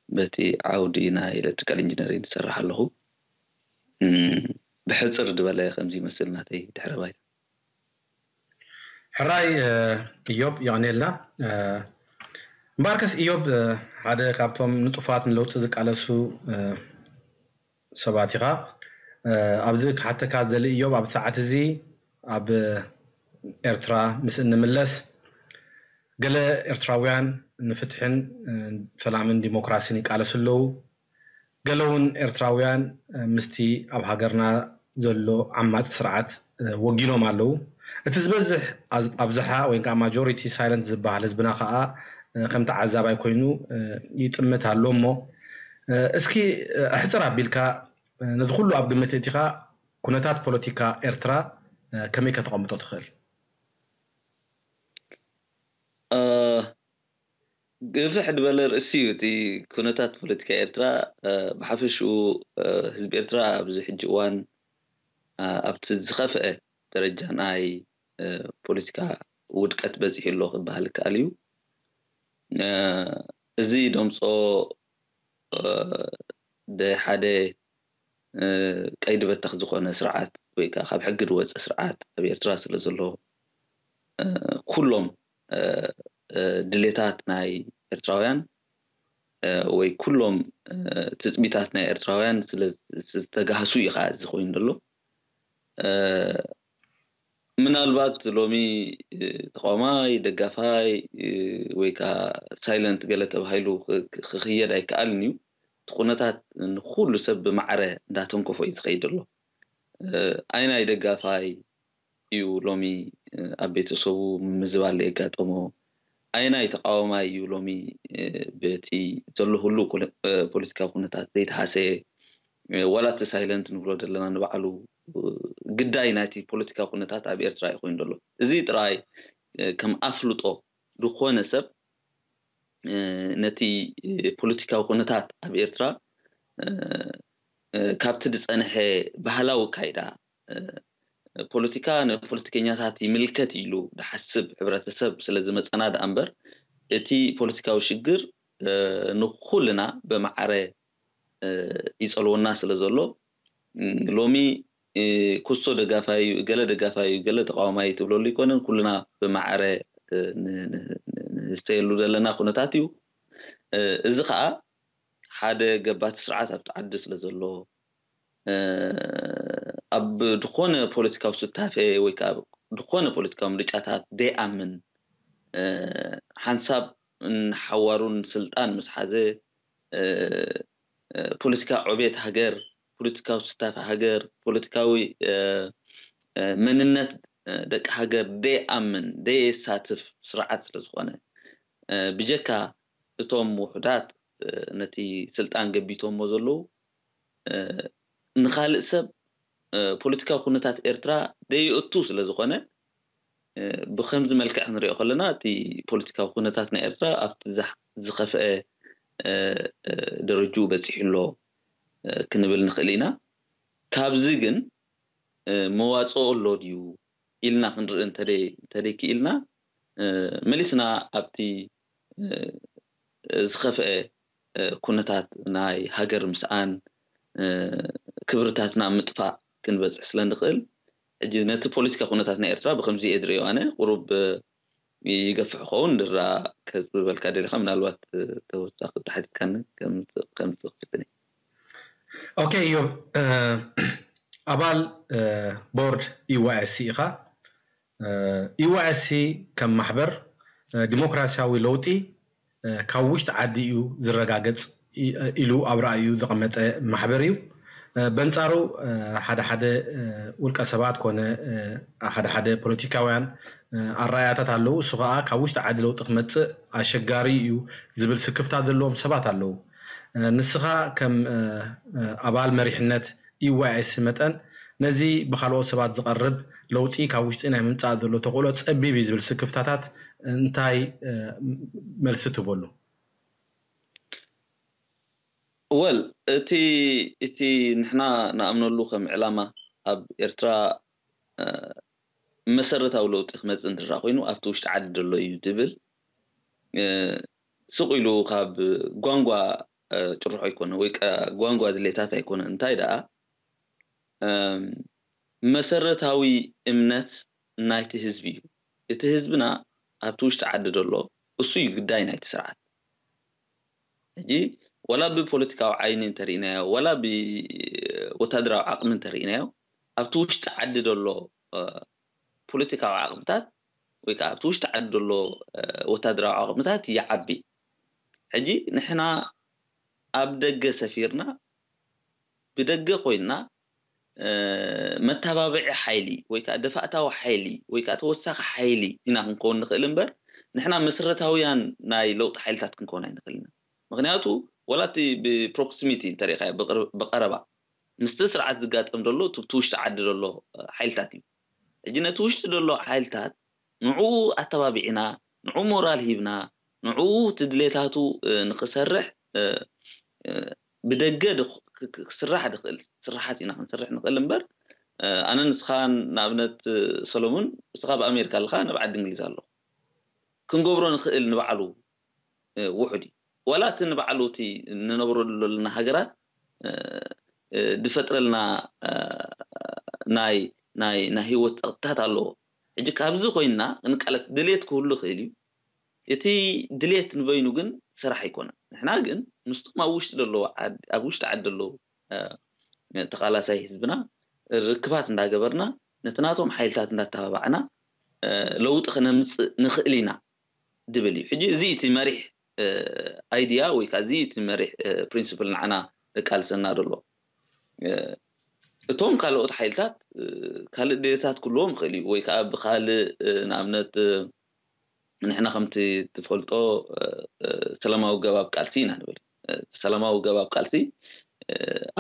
በቲ ዓውዲ ናይ ኤሌክትሪካል ኢንጂነሪንግ ዝሰርሕ ኣለኹ። ብሕፅር ዝበለ ከምዚ ይመስል ናተይ ድሕረ ባይታ። ሕራይ እዮብ፣ የቐንየልና። እምበኣርከስ እዮብ ሓደ ካብቶም ንጡፋት ንለውጢ ዝቃለሱ ሰባት ኢኻ። ኣብዚ ክሓተካ ዝደሊ እዮብ፣ ኣብ ሰዓት እዚ ኣብ ኤርትራ ምስ እንምለስ ገለ ኤርትራውያን ንፍትሕን ሰላምን ዲሞክራሲን ይቃለሱ ኣለዉ። ገለ እውን ኤርትራውያን ምስቲ ኣብ ሃገርና ዘሎ ዓማጺ ስርዓት ወጊኖም ኣለዉ። እቲ ዝበዝሕ ኣብዝሓ ወይ ከዓ ማጆሪቲ ሳይለንት ዝበሃል ህዝብና ከዓ ከም ተዓዛባይ ኮይኑ ይጥምት ኣሎ። እሞ እስኪ ኣሕፅር ኣቢልካ ነዚ ኩሉ ኣብ ግምት እቲኻ ኩነታት ፖለቲካ ኤርትራ ከመይ ከተቐምጦ ትኽእል? ግፍሕ ዝበለ ርእሲ እዩ እቲ ኩነታት ፖለቲካ ኤርትራ። ብሓፈሽኡ ህዝቢ ኤርትራ ኣብዚ ሕጂ እዋን ኣብቲ ዝኸፍአ ደረጃ ናይ ፖለቲካ ውድቀት በፂሑ ኣሎ ክበሃል ይከኣል እዩ። እዚ ደምፆ ሓደ ቀይዲ በተኽ ዝኾነ ስርዓት ወይ ከዓ ካብ ሕጊ ዝወፀ ስርዓት ኣብ ኤርትራ ስለ ዘሎ ኩሎም ድሌታት ናይ ኤርትራውያን ወይ ኩሎም ትፅቢታት ናይ ኤርትራውያን ስለዝተጋህሱ እዩ ከዓ እዚ ኮይኑ ዘሎ። ምናልባት ሎሚ ተቃዋማይ ደጋፋይ ወይ ከዓ ሳይለንት ገለ ተባሂሉ ክኽየድ ኣይከኣልን እዩ። እቲ ኩነታት ንኩሉ ሰብ ብማዕረ እንዳተንከፎ እዩ ዝኸይድ ኣሎ። ኣይናይ ደጋፋይ እዩ ሎሚ ኣብ ቤተሰቡ ምምዝባል የጋጠሞ፣ ኣይናይ ተቃዋማይ እዩ ሎሚ በቲ ዘሎ ሁሉ ፖለቲካዊ ኩነታት ዘይተሃሰየ፣ ዋላ እቲ ሳይለንት ንብሎ ዘለና ንባዕሉ ግዳይ ናይቲ ፖለቲካዊ ኩነታት ኣብ ኤርትራ እዩ ኮይኑ ዘሎ። እዚ ጥራይ ከም ኣፍልጦ ዝኾነ ሰብ ነቲ ፖለቲካዊ ኩነታት ኣብ ኤርትራ ካብቲ ዝፀንሐ ባህላዊ ካይዳ ፖለቲካ ንፖለቲከኛታት ይምልከት ኢሉ ዝሓስብ ሕብረተሰብ ስለ ዝመፀና ደኣ እምበር እቲ ፖለቲካዊ ሽግር ንኩልና ብማዕረ ይፀልወና ስለ ዘሎ ሎሚ ኩሶ ደጋፋይ እዩ፣ ገለ ደጋፋይ እዩ፣ ገለ ተቃዋማይ እዩ ትብለሉ ኣይኮነን። ኩልና ብማዕረ ንስተየሉ ዘለና ኩነታት እዩ። እዚ ከዓ ሓደ ገባቲ ስርዓት ኣብቲ ዓዲ ስለ ዘሎ ኣብ ዝኾነ ፖለቲካዊ ስታፌ ወይ ከዓ ዝኾነ ፖለቲካዊ ምርጫታት ደይኣምን ሓንሳብ ሓዋሩን ስልጣን ምስ ሓዘ ፖለቲካ ዕቤት ሃገር፣ ፖለቲካዊ ስታፍ ሃገር፣ ፖለቲካዊ መንነት ደቂ ሃገር ደይኣምን ደየሳትፍ ስርዓት ስለዝኾነ ብጀካ እቶም ውሑዳት ነቲ ስልጣን ገቢቶሞ ዘለዉ ንኻልእ ሰብ ፖለቲካዊ ኩነታት ኤርትራ ደይእቱ ስለዝኾነ ብከምዚ መልክዕ ክንሪኦ ከለና እቲ ፖለቲካዊ ኩነታት ናይ ኤርትራ ኣብቲ ዝኸፍአ ደረጅኡ በፂሑ ኣሎ ክንብል ንኽእል ኢና። ካብዚ ግን መዋፅኦ ኣሎ ድዩ ኢልና ክንርኢ እንተደይ ክኢልና መሊስና ኣብቲ ዝኸፍአ ኩነታት ናይ ሃገር ምስኣን ክብርታትና ምጥፋእ ክንበፅሕ ስለ ንኽእል ሕጂ ነቲ ፖለቲካ ኩነታት ናይ ኤርትራ ብከምዚ እየ ዝሪኦ ኣነ ቁሩብ ይገፍሕ ኸውን ድራ ከዝበልካ ደሊኻ ምናልባት ተወሳኺ ተሓቲትካኒ ከምፅእ ክፍትን ኦኬ እዮብ ኣባል ቦርድ ኢዋኤሲ ኢኻ ኢዋኤሲ ከም ማሕበር ዲሞክራሲያዊ ለውጢ ካብ ውሽጢ ዓዲ እዩ ዝረጋገፅ ኢሉ ኣብ ራእዩ ዘቐመጠ ማሕበር እዩ በንፃሩ ሓደ ሓደ ውልቀ ሰባት ኮነ ሓደ ሓደ ፖለቲካውያን ኣረኣያታት ኣለዉ እሱ ከዓ ካብ ውሽጢ ዓዲ ለውጢ ክመፅእ ኣሸጋሪ እዩ ዝብል ስክፍታ ዘለዎም ሰባት ኣለዉ ንስኻ ከም ኣባል መሪሕነት ኢዋኤስ መጠን ነዚ ብካልኦት ሰባት ዝቐርብ ለውጢ ካብ ውሽጢ ናይ ምምፃእ ዘሎ ተኽእሎ ፀቢብ እዩ ዝብል ስክፍታታት እንታይ መልሲ ትህበሉ? ወል እቲ እቲ ንሕና ንኣምነሉ ከም ዕላማ ኣብ ኤርትራ መሰረታዊ ለውጢ ክመፅእ እንትረኣ ኮይኑ ኣብቲ ውሽጢ ዓዲ ዘሎ እዩ ዝብል ስቕ ኢሉ ካብ ጓንጓ ጭርሖ ኣይኮነ ወይ ጓንጓ ድሌታት ኣይኮነ እንታይ ደኣ መሰረታዊ እምነት ናይቲ ህዝቢ እዩ። እቲ ህዝብና ኣብቲ ውሽጢ ዓዲ ዘሎ እሱ እዩ ግዳይ ናይቲ ስርዓት። ሕጂ ወላ ብፖለቲካዊ ዓይኒ እንተርኢናዮ ወላ ብወታደራዊ ዓቕሚ እንተርኢናዮ ኣብቲ ውሽጢ ዓዲ ዘሎ ፖለቲካዊ ዓቕምታት ወይ ከዓ ኣብቲ ውሽጢ ዓዲ ዘሎ ወታደራዊ ዓቕምታት ይዓቢ ሕጂ ንሕና ኣብ ደገ ሰፊርና፣ ብደገ ኮይንና መታባብዒ ሓይሊ ወይ ከዓ ደፋእታዊ ሓይሊ ወይ ከዓ ተወሳኺ ሓይሊ ኢና ክንከውን ንኽእል እምበር፣ ንሕና መስረታውያን ናይ ለውጢ ሓይልታት ክንከውን ኣይንኽእል ኢና። ምኽንያቱ ወላ እቲ ብፕሮክሲሚቲ እንተሪኢኻዮ፣ ብቐረባ ምስቲ ስርዓት ዝጋጠም ዘሎ እቲ ብቲ ውሽጢ ዓዲ ዘሎ ሓይልታት እዩ። ሕጂ ነቲ ውሽጢ ዘሎ ሓይልታት ንዕኡ ኣተባቢዕና፣ ንዕኡ ሞራል ሂብና፣ ንዕኡ እቲ ድሌታቱ ንክሰርሕ፣ ብደገ ክስራሕ ድኽእል ስራሓት ኢና ክንሰርሕ ንኽእል እምበር፣ ኣነ ንስኻን ንኣብነት ሰሎሙን፣ ንስኻ ኣብ ኣሜሪካ ኣለኻ፣ ናብ ዓዲ እንግሊዝ ኣለኹ፣ ክንገብሮ ንኽእል ንባዕሉ ውሑድ እዩ። ዋላ እቲ ንባዕሉ እቲ ንነብረሉ ዘለና ሃገራት ድፈጥረልና ናይ ናይ ናይ ህይወት ጸቕጥታት ኣለዎ። ሕጂ ካብዚ ኮይንና ክንቃለስ ድሌት ክህሉ ይኽእል እዩ። እቲ ድሌት ንበይኑ ግን ስራሕ ኣይኮነን። ንሕና ግን ምስቶም ኣብ ውሽጢ ዘለዉ ዓዲ፣ ኣብ ውሽጢ ዓዲ ዘለዉ ተቓላሳይ ህዝብና ርክባት እንዳገበርና፣ ነቲ ናቶም ሓይልታት እንዳተባባዕና ለውጢ ክነምጽእ ንኽእል ኢና ድብል እዩ። ሕጂ እዚ እቲ መሪሕ ኣይድያ ወይ ከዓ እዚ እቲ መሪሕ ፕሪንስፕል ንዓና ዘቃልሰና ዘሎ። እቶም ካልኦት ሓይልታት ካልእ ድሌታት ክህልዎም ይኽእል እዩ፣ ወይ ከዓ ብካልእ ንኣብነት ንሕና ከምቲ ትፈልጦ ሰላማዊ ገባብ ቃልሲ ኢና ንብል። ሰላማዊ ገባብ ቃልሲ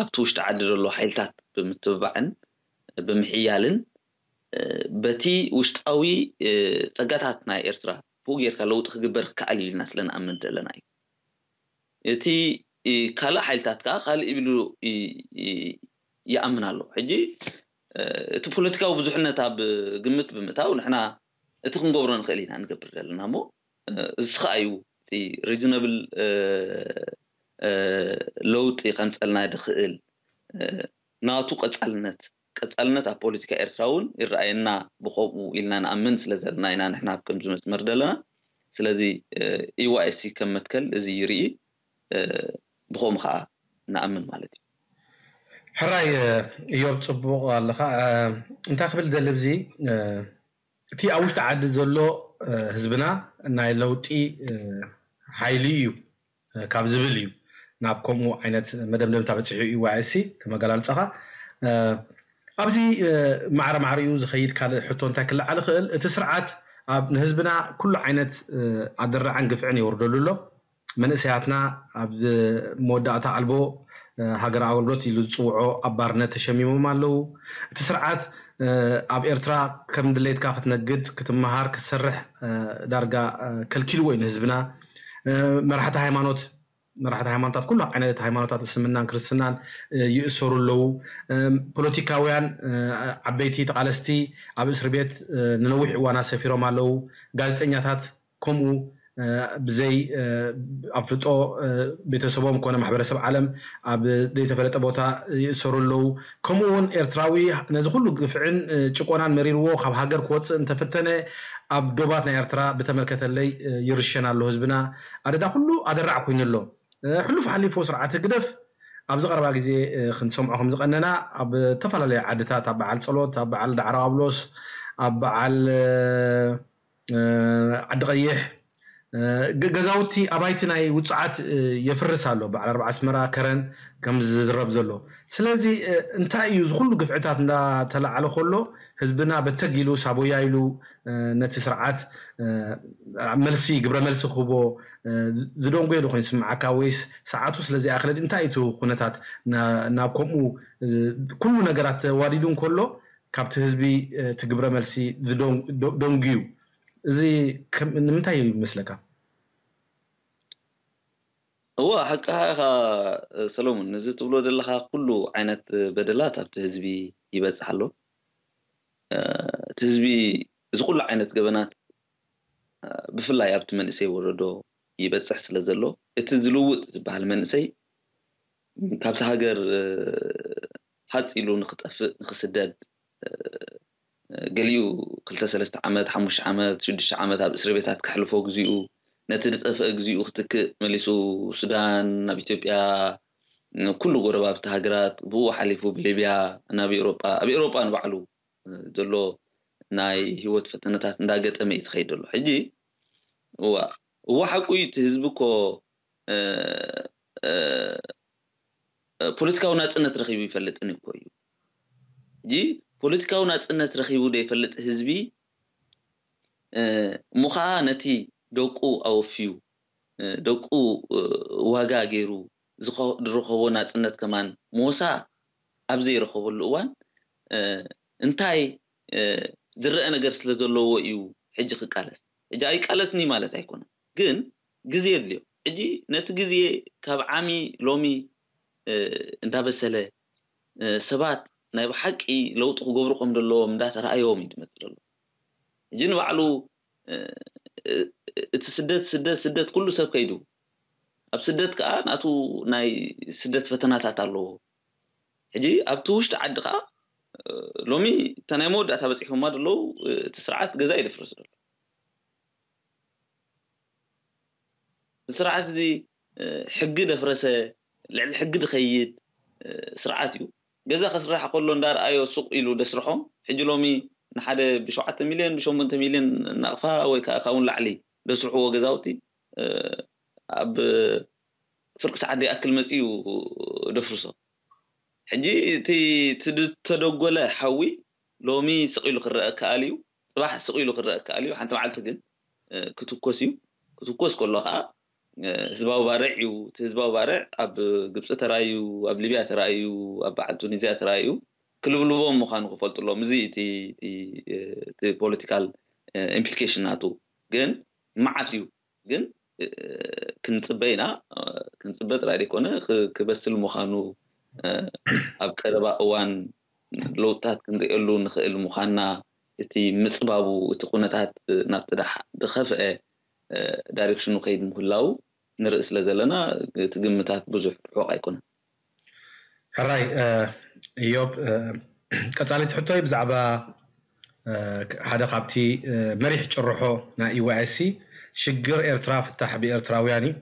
ኣብቲ ውሽጢ ዓዲ ዘሎ ሓይልታት ብምትብባዕን ብምሕያልን በቲ ውሽጣዊ ጸጋታት ናይ ኤርትራ ብኡ ጌርካ ለውጢ ክግበር ክከኣል እዩ ኢልና ስለ ንኣምን ዘለና እዩ። እቲ ካልእ ሓይልታት ከኣ ካልእ ኢሉ ይኣምን ኣሎ። ሕጂ እቲ ፖለቲካዊ ብዙሕነት ኣብ ግምት ብምእታው ንሕና እቲ ክንገብሮ ንኽእል ኢና ንገብር ዘለና እሞ እዚ ከኣ እዩ እቲ ሪጅነብል ለውጢ ከምጸልና ድኽእል ናቱ ቀጻልነት ቀጻልነት ኣብ ፖለቲካ ኤርትራ እውን ይረኣየና ብኸምኡ ኢልና ንኣምን ስለ ዘለና ኢና ንሕና ኣብ ከምዚ መስመር ዘለና። ስለዚ ኢዋይሲ ከም መትከል እዚ ይርኢ ብኸምኡ ከዓ ንኣምን ማለት እዩ። ሕራይ እዮብ ጽቡቕ ኣለኻ። እንታይ ክብል ደሊ ብዚ እቲ ኣብ ውሽጢ ዓዲ ዘሎ ህዝብና ናይ ለውጢ ሓይሊ እዩ ካብ ዝብል እዩ ናብ ከምኡ ዓይነት መደምደምታ በፂሑ እዩ ዋይሲ ከም ኣገላልፃኻ ኣብዚ ማዕረ ማዕሪኡ ዝኸይድ ካልእ ሕቶ እንታይ ክለዓል ይኽእል እቲ ስርዓት ኣብ ንህዝብና ኩሉ ዓይነት ኣደራዕን ግፍዕን የውርደሉ ኣሎ መንእሰያትና ኣብ መወዳእታ ኣልቦ ሃገር ኣገልግሎት ኢሉ ዝፅውዖ ኣብ ባርነት ተሸሚሞም ኣለዉ እቲ ስርዓት ኣብ ኤርትራ ከም ድሌትካ ክትነግድ ክትመሃር ክትሰርሕ ዳርጋ ከልኪልዎ እዩ ንህዝብና መራሕቲ ሃይማኖት መራሕቲ ሃይማኖታት ኩሉ ዓይነት ሃይማኖታት እስልምናን ክርስትናን ይእሰሩ ኣለዉ ፖለቲካውያን ዓበይቲ ተቃለስቲ ኣብ እስር ቤት ንነዊሕ እዋና ሰፊሮም ኣለዉ ጋዜጠኛታት ከምኡ ብዘይ ኣፍልጦ ቤተሰቦም ኮነ ማሕበረሰብ ዓለም ኣብ ዘይተፈለጠ ቦታ ይእሰሩ ኣለዉ ከምኡ እውን ኤርትራዊ ነዚ ኩሉ ግፍዕን ጭቆናን መሪርዎ ካብ ሃገር ክወፅእ እንተፈተነ ኣብ ዶባት ናይ ኤርትራ ብተመልከተለይ ይርሸን ኣሎ ህዝብና ኣደዳ ኩሉ ኣደራዕ ኮይኑ ኣሎ ሕሉፍ ሓሊፎ ስርዓት ህግደፍ ኣብዚ ቀረባ ግዜ ክንሰምዖ ከም ዝቀነና ኣብ ዝተፈላለዩ ዓድታት ኣብ በዓል ፀሎት ኣብ በዓል ዳዕሮ ኣብሎስ ኣብ በዓል ዓዲ ቀይሕ ገዛውቲ ኣባይቲ ናይ ውፅዓት የፍርስ ኣሎ በዓል ኣርባዓ ኣስመራ ከረን ከም ዝዝረብ ዘሎ ስለዚ እንታይ እዩ ዝኩሉ ግፍዕታት እንዳተላዓለ ከሎ ህዝብና በተግ ኢሉ ሳቦያ ኢሉ ነቲ ስርዓት መልሲ ግብረ መልሲ ክህቦ ዝደንጎ ዶ ኮይኑ ስምዓካ ወይስ ሰዓቱ ስለ ዘይኣክለ እንታይ እዩ ኩነታት ናብ ከምኡ ኩሉ ነገራት ተዋዲዱ እንከሎ ካብቲ ህዝቢ እቲ ግብረ መልሲ ደንጉዩ እዚ ንምንታይ ይመስለካ? እወ ሓቅኻ ኢኻ ሰሎሙን፣ ነዚ ትብሎ ዘለኻ ኩሉ ዓይነት በደላት ኣብቲ ህዝቢ ይበጽሕ ኣሎ። እቲ ህዝቢ እዚ ኩሉ ዓይነት ገበናት ብፍላይ ኣብቲ መንእሰይ ወለዶ ይበጽሕ ስለ ዘሎ እቲ ዝልውጥ ዝበሃል መንእሰይ ካብቲ ሃገር ሃጽ ኢሉ ንኽጠፍእ ንኽስደድ ገሊኡ ክልተ ሰለስተ ዓመት ሓሙሽተ ዓመት ሽዱሽተ ዓመት ኣብ እስር ቤታት ከሕልፎ ግዚኡ ነቲ ዝጠፍአ ግዚኡ ክትክእ መሊሱ ሱዳን ናብ ኢትዮጵያ ኩሉ ጎረባብቲ ሃገራት ብኡ ሓሊፉ ብሊብያ ናብ ኤሮጳ ኣብ ኤሮጳ ንባዕሉ ዘሎ ናይ ህይወት ፈተነታት እንዳገጠመ እዩ ትኸይድ ዘሎ ሕጂ እዋ እዋ ሓቁ እዩ እቲ ህዝቢ እኮ ፖለቲካዊ ናፅነት ረኺቡ ይፈልጥን እኮ እዩ። ሕጂ ፖለቲካዊ ናፅነት ረኺቡ ዘይፈልጥ ህዝቢ እሞ ከዓ ነቲ ደቁ ኣወፍዩ ደቁ ዋጋ ገይሩ ዝረኸቦ ናፅነት ከማን ሞሳ ኣብ ዘይረኸበሉ እዋን እንታይ ዝረአ ነገር ስለ ዘለዎ እዩ ሕጂ ክቃለስ? ሕጂ ኣይቃለስኒ ማለት ኣይኮነን፣ ግን ግዜ የድልዮ። ሕጂ ነቲ ግዜ ካብ ዓሚ ሎሚ እንዳበሰለ ሰባት ናይ ብሓቂ ለውጢ ክገብሩ ከም ዘለዎም እንዳተረኣዮም እዩ ዝመፅእ ዘሎ። ሕጂ ንባዕሉ እቲ ስደት ስደት ስደት ኩሉ ሰብ ከይዱ ኣብ ስደት ከዓ ናቱ ናይ ስደት ፈተናታት ኣለዎ። ሕጂ ኣብቲ ውሽጢ ዓዲ ከዓ ሎሚ እታ ናይ መወዳእታ በፂሖማ ዘለዉ እቲ ስርዓት ገዛ ይደፍርስ ዘሎ። ስርዓት እዚ ሕጊ ደፍረሰ፣ ልዕሊ ሕጊ ዝኸይድ ስርዓት እዩ። ገዛ ከስራሕ ከሎ እንዳረኣዮ ሱቕ ኢሉ ደስርሖ። ሕጂ ሎሚ ንሓደ ብሸውዓተ ሚልዮን ብሸሞንተ ሚልዮን ናቕፋ ወይ ከዓ ካብን ላዕሊ ደስርሕዎ ገዛውቲ ኣብ ፍርቂ ሰዓት ዘይኣክል መፂኡ ደፍርሶ። ሕጂ እቲ ዝተደጎለ ሓዊ ሎሚ ስቕ ኢሉ ክረአ ከኣል እዩ፣ ፅባሕ ስቕ ኢሉ ክረአ ከኣል እዩ። ሓንቲ መዓልቲ ግን ክትኮስ እዩ። ክትኮስ ከሎ ከዓ ህዝባዊ ባርዕ እዩ። እቲ ህዝባዊ ባርዕ ኣብ ግብፂ ተራእዩ፣ ኣብ ሊብያ ተራእዩ፣ ኣብ በዓል ቱኒዝያ ተራእዩ። ክልብልቦም ምዃኑ ክፈልጡ ኣለዎም። እዚ እቲ ፖለቲካል ኢምፕሊኬሽን ናቱ ግን መዓት እዩ። ግን ክንፅበ ኢና። ክንፅበ ጥራይ ዘይኮነ ክበስል ምዃኑ ኣብ ቀረባ እዋን ለውጥታት ክንርእየሉ ንኽእል ምዃንና፣ እቲ ምፅባቡ፣ እቲ ኩነታት ናብቲ ዝኸፍአ ዳይሬክሽኑ ከይድ ምህላው ንርኢ ስለ ዘለና፣ እቲ ግምታት ብዙሕ ርሑቕ ኣይኮነን። ሕራይ እዮብ፣ ቀፃሊት ሕቶይ ብዛዕባ ሓደ ካብቲ መሪሕ ጭርሖ ናይ ኢዋይሲ ሽግር ኤርትራ ፍታሕ ብኤርትራውያን እዩ።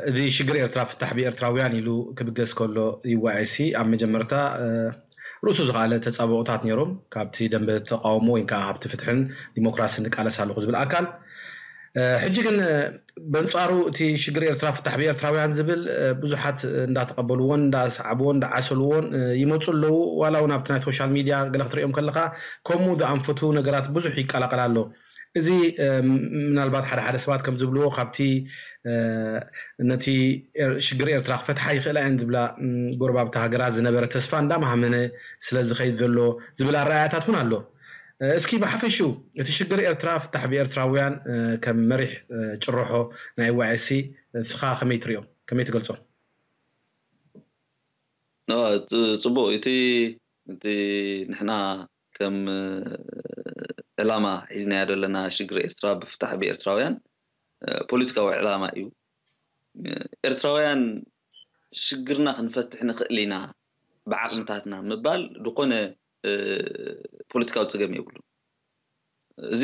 እዚ ሽግር ኤርትራ ፍታሕ ብኤርትራውያን ኢሉ ክብገስ ከሎ ኢዋይሲ ኣብ መጀመርታ ርእሱ ዝኸኣለ ተፃብኦታት ነይሮም። ካብቲ ደንበ ተቃውሞ ወይ ከዓ ካብቲ ፍትሕን ዲሞክራስን ንቃለስ ኣለኹ ዝብል ኣካል ሕጂ ግን በንጻሩ እቲ ሽግር ኤርትራ ፍታሕ ብኤርትራውያን ዝብል ብዙሓት እንዳተቐበልዎን እንዳሰዓብዎን እንዳዓሰልዎን ይመፁ ኣለዉ። ዋላ እውን ኣብቲ ናይ ሶሻል ሚድያ ገለ ክትሪኦም ከለካ ከምኡ ዝኣንፈቱ ነገራት ብዙሕ ይቀላቀል ኣሎ። እዚ ምናልባት ሓደ ሓደ ሰባት ከም ዝብልዎ ካብቲ ነቲ ሽግር ኤርትራ ክፈትሓ ይኽእላ እየን ዝብላ ጎረባብቲ ሃገራት ዝነበረ ተስፋ እንዳማህመነ ስለ ዝኸይድ ዘሎ ዝብል ኣረኣያታት እውን ኣሎ። እስኪ ብሓፈሽኡ እቲ ሽግር ኤርትራ ፍታሕ ብኤርትራውያን ከም መሪሕ ጭርሖ ናይ ዋይሲ እስኻ ከመይ ትሪኦ? ከመይ ትገልጾ? ጽቡቅ። እቲ እቲ ንሕና ከም ዕላማ ሒዝናዮ ዘለና ሽግር ኤርትራ ብፍታሕ ብኤርትራውያን ፖለቲካዊ ዕላማ እዩ። ኤርትራውያን ሽግርና ክንፈትሕ ንኽእል ኢና ብዓቕምታትና ምባል ዝኾነ ፖለቲካዊ ጸገም የብሉን። እዚ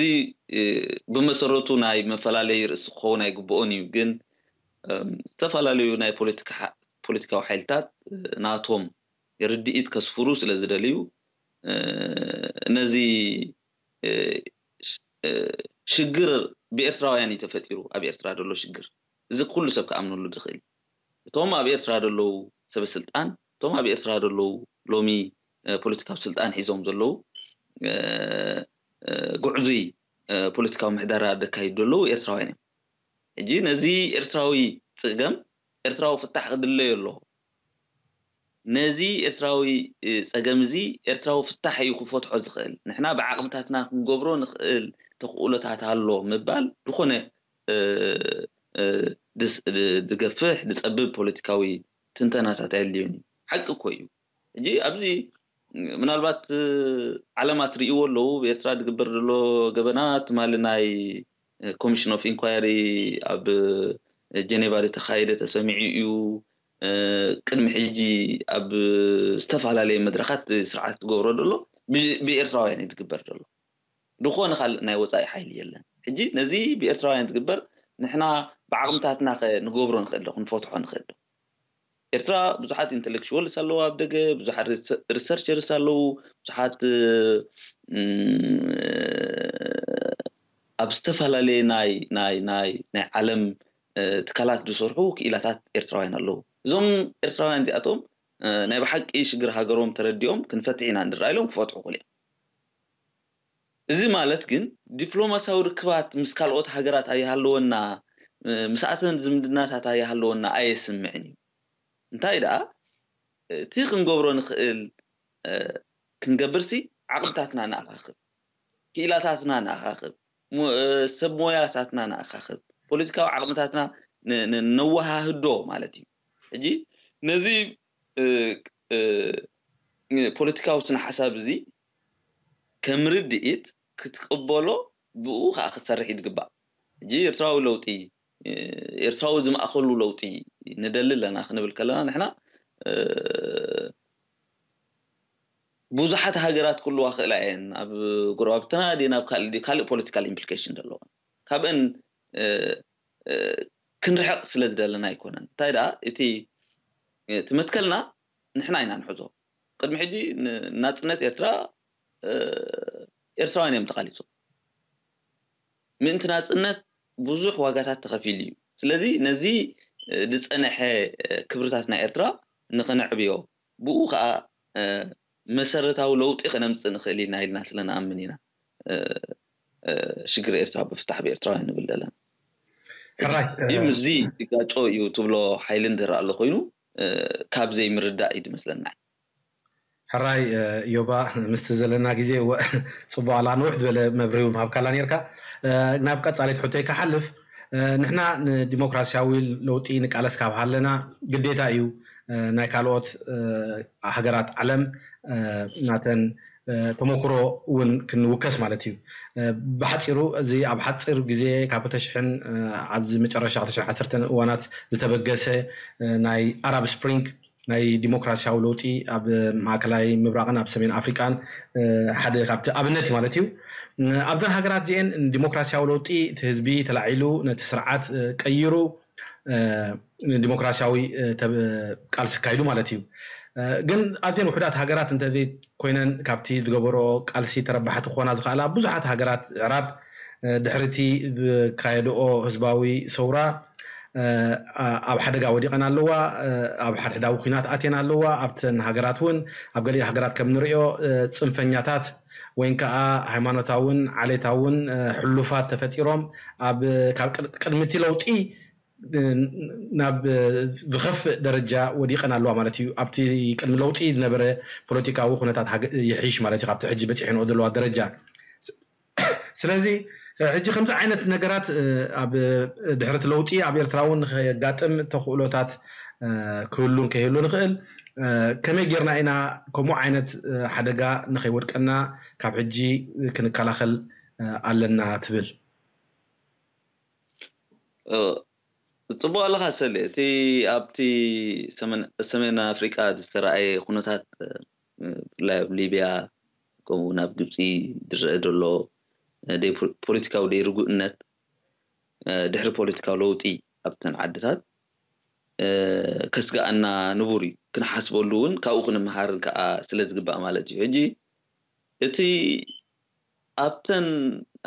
ብመሰረቱ ናይ መፈላለዪ ርእሲ ክኸውን ኣይግብኦን እዩ። ግን ዝተፈላለዩ ናይ ፖለቲካዊ ሓይልታት ናቶም ርድኢት ከስፍሩ ስለ ዝደልዩ ነዚ ሽግር ብኤርትራውያን እዩ ተፈጢሩ። ኣብ ኤርትራ ዘሎ ሽግር እዚ ኩሉ ሰብ ክኣምነሉ ዝኽእል። እቶም ኣብ ኤርትራ ዘለዉ ሰበ ስልጣን፣ እቶም ኣብ ኤርትራ ዘለዉ ሎሚ ፖለቲካዊ ስልጣን ሒዞም ዘለዉ፣ ጉዕዙይ ፖለቲካዊ ምሕደራ ዘካይዱ ዘለዉ ኤርትራውያን እዮም። ሕጂ ነዚ ኤርትራዊ ጸገም ኤርትራዊ ፍታሕ ክድለዮ ኣለዎ። ነዚ ኤርትራዊ ጸገም እዚ ኤርትራዊ ፍታሕ እዩ ክፈትሖ ዝኽእል። ንሕና ብዓቕምታትና ክንገብሮ ንኽእል ተኽእሎታት ኣሎ ምባል ዝኾነ ዝገፍሕ ዝጸብብ ፖለቲካዊ ትንተናታት ኣየድልዮን እዩ። ሓቂ እኮ እዩ። ሕጂ ኣብዚ ምናልባት ዓለም ኣትርእይዎ ኣለዉ። ብኤርትራ ዝግበር ዘሎ ገበናት ትማሊ ናይ ኮሚሽን ኦፍ ኢንኳየሪ ኣብ ጀኔቫ ዝተኻየደ ተሰሚዑ እዩ። ቅድሚ ሕጂ ኣብ ዝተፈላለየ መድረኻት ስርዓት ዝገብሮ ዘሎ ብኤርትራውያን እዩ ዝግበር ዘሎ። ዝኾነ ካልእ ናይ ወፃኢ ሓይሊ የለን። ሕጂ ነዚ ብኤርትራውያን ዝግበር ንሕና ብዓቕምታትና ከ ንገብሮ ንኽእል ዶ? ክንፈትሖ ንኽእል ዶ? ኤርትራ ብዙሓት ኢንተሌክቹዋልስ ኣለዋ ኣብ ደገ፣ ብዙሓት ሪሰርቸርስ ኣለዉ፣ ብዙሓት ኣብ ዝተፈላለየ ናይ ናይ ናይ ናይ ዓለም ትካላት ዝሰርሑ ክኢላታት ኤርትራውያን ኣለዉ። እዞም ኤርትራውያን እዚኣቶም ናይ ብሓቂ ሽግር ሃገሮም ተረዲኦም ክንፈትሕ ኢና እንድራ ኢሎም ክፈትሑ ክእሉ እዮም። እዚ ማለት ግን ዲፕሎማሲያዊ ርክባት ምስ ካልኦት ሃገራት ኣይሃለወና፣ ምስኣተን ዝምድናታት ኣይሃለወና ኣየስምዕን እዩ። እንታይ ደኣ እቲ ክንገብሮ ንኽእል ክንገብርሲ ዓቕምታትና ንኣኻኽብ፣ ክኢላታትና ንኣኻኽብ፣ ሰብ ሞያታትና ንኣኻኽብ፣ ፖለቲካዊ ዓቕምታትና ነወሃህዶ ማለት እዩ። ሕጂ ነዚ ፖለቲካዊ ስነ ሓሳብ እዚ ከም ርድኢት ክትቅበሎ፣ ብኡ ከዓ ክትሰርሕ እዩ ዝግባእ። ሕጂ ኤርትራዊ ለውጢ፣ ኤርትራዊ ዝማእኸሉ ለውጢ ንደሊ ኣለና ክንብል ከለና ንሕና ብዙሓት ሃገራት ክህልዋ ክእላ እየን፣ ኣብ ጎረባብትና ድየ ናብ ካልእ ካልእ ፖለቲካል ኢምፕሊኬሽን ዘለዎን ካብአን ክንርሕቕ ስለ ዝደለና ኣይኮነን። እንታይ ደኣ እቲ እቲ መትከልና ንሕና ኢና ንሕዞ። ቅድሚ ሕጂ ንናጽነት ኤርትራ ኤርትራውያን እዮም ተቓሊሶም። ምእንቲ ናጽነት ብዙሕ ዋጋታት ተኸፊሉ እዩ። ስለዚ ነዚ ዝጸንሐ ክብርታት ናይ ኤርትራ ንኸነዕብዮ፣ ብኡ ከዓ መሰረታዊ ለውጢ ከነምጽእ ንኽእል ኢና ኢልና ስለ ንኣምን ኢና ሽግር ኤርትራ ብፍታሕ ብኤርትራውያን ንብል ዘለና። ሕራይ፣ እዚ ይጋጮ እዩ ትብሎ ሓይሊ እንድህር ኣሎ ኮይኑ ካብ ዘይምርዳእ እዩ ዝመስለና። ሕራይ፣ ዮባ፣ ምስቲ ዘለና ግዜ ጽቡቕ ኣላ፣ ንውሕ ዝበለ መብርሂ ምሃብካላ ነርካ። ናብ ቀጻሊት ሕቶይ ክሓልፍ፣ ንሕና ንዲሞክራሲያዊ ለውጢ ንቃለስ ካብ ሃለና ግዴታ እዩ ናይ ካልኦት ሃገራት ዓለም ናተን ተመክሮ እውን ክንውከስ ማለት እዩ። ብሓፂሩ እዚ ኣብ ሓፂር ግዜ ካብ ክልተ ሽሕን ኣብዚ መጨረሻ ክልተ ሽሕን ዓሰርተን እዋናት ዝተበገሰ ናይ ኣራብ ስፕሪንግ ናይ ዲሞክራሲያዊ ለውጢ ኣብ ማእከላይ ምብራቕን ኣብ ሰሜን ኣፍሪቃን ሓደ ካብቲ ኣብነት እዩ ማለት እዩ። ኣብዘን ሃገራት እዚአን ዲሞክራሲያዊ ለውጢ እቲ ህዝቢ ተላዒሉ ነቲ ስርዓት ቀይሩ ንዲሞክራሲያዊ ቃልሲ ካይዱ ማለት እዩ። ግን ኣብዘን ውሕዳት ሃገራት እንተዘይ ኮይነን ካብቲ ዝገበሮ ቃልሲ ተረባሕቲ ክኾና ዝኽኣላ ብዙሓት ሃገራት ዕራብ ድሕሪቲ ዝካየድኦ ህዝባዊ ሰውራ ኣብ ሓደጋ ወዲቐን ኣለዋ። ኣብ ሓድሕዳዊ ኩናት ኣትየን ኣለዋ። ኣብተን ሃገራት እውን ኣብ ገሊኡ ሃገራት ከም ንሪኦ ፅንፈኛታት ወይን ከዓ ሃይማኖታውን ዓሌታውን ሕሉፋት ተፈጢሮም ኣብ ካብ ቅድሚ እቲ ለውጢ ናብ ዝኸፍእ ደረጃ ወዲቐን ኣለዋ ማለት እዩ። ኣብቲ ቅድሚ ለውጢ ዝነበረ ፖለቲካዊ ኩነታት ይሕይሽ ማለት እዩ ካብቲ ሕጂ በፂሐንኦ ዘለዋ ደረጃ። ስለዚ ሕጂ ከምዚ ዓይነት ነገራት ኣብ ድሕርቲ ለውጢ ኣብ ኤርትራ እውን ንኸጋጥም ተኽእሎታት ክህሉን ከይህሉ ንኽእል። ከመይ ጌርና ኢና ከምኡ ዓይነት ሓደጋ ንኸይወድቀና ካብ ሕጂ ክንከላኸል ኣለና ትብል? ጽቡቕ ኣለኻ ሰሌ። እቲ ኣብቲ ሰሜን ኣፍሪቃ ዝተረኣየ ኩነታት ብፍላይ ኣብ ሊብያ ከምኡ እውን ኣብ ግብፂ ዝረአ ዘሎ ፖለቲካዊ ደይርጉእነት ድሕሪ ፖለቲካዊ ለውጢ ኣብተን ዓድታት ከስግኣና ንቡር እዩ። ክንሓስበሉ እውን ካብኡ ክንመሃርን ከዓ ስለ ዝግባእ ማለት እዩ። ሕጂ እቲ ኣብተን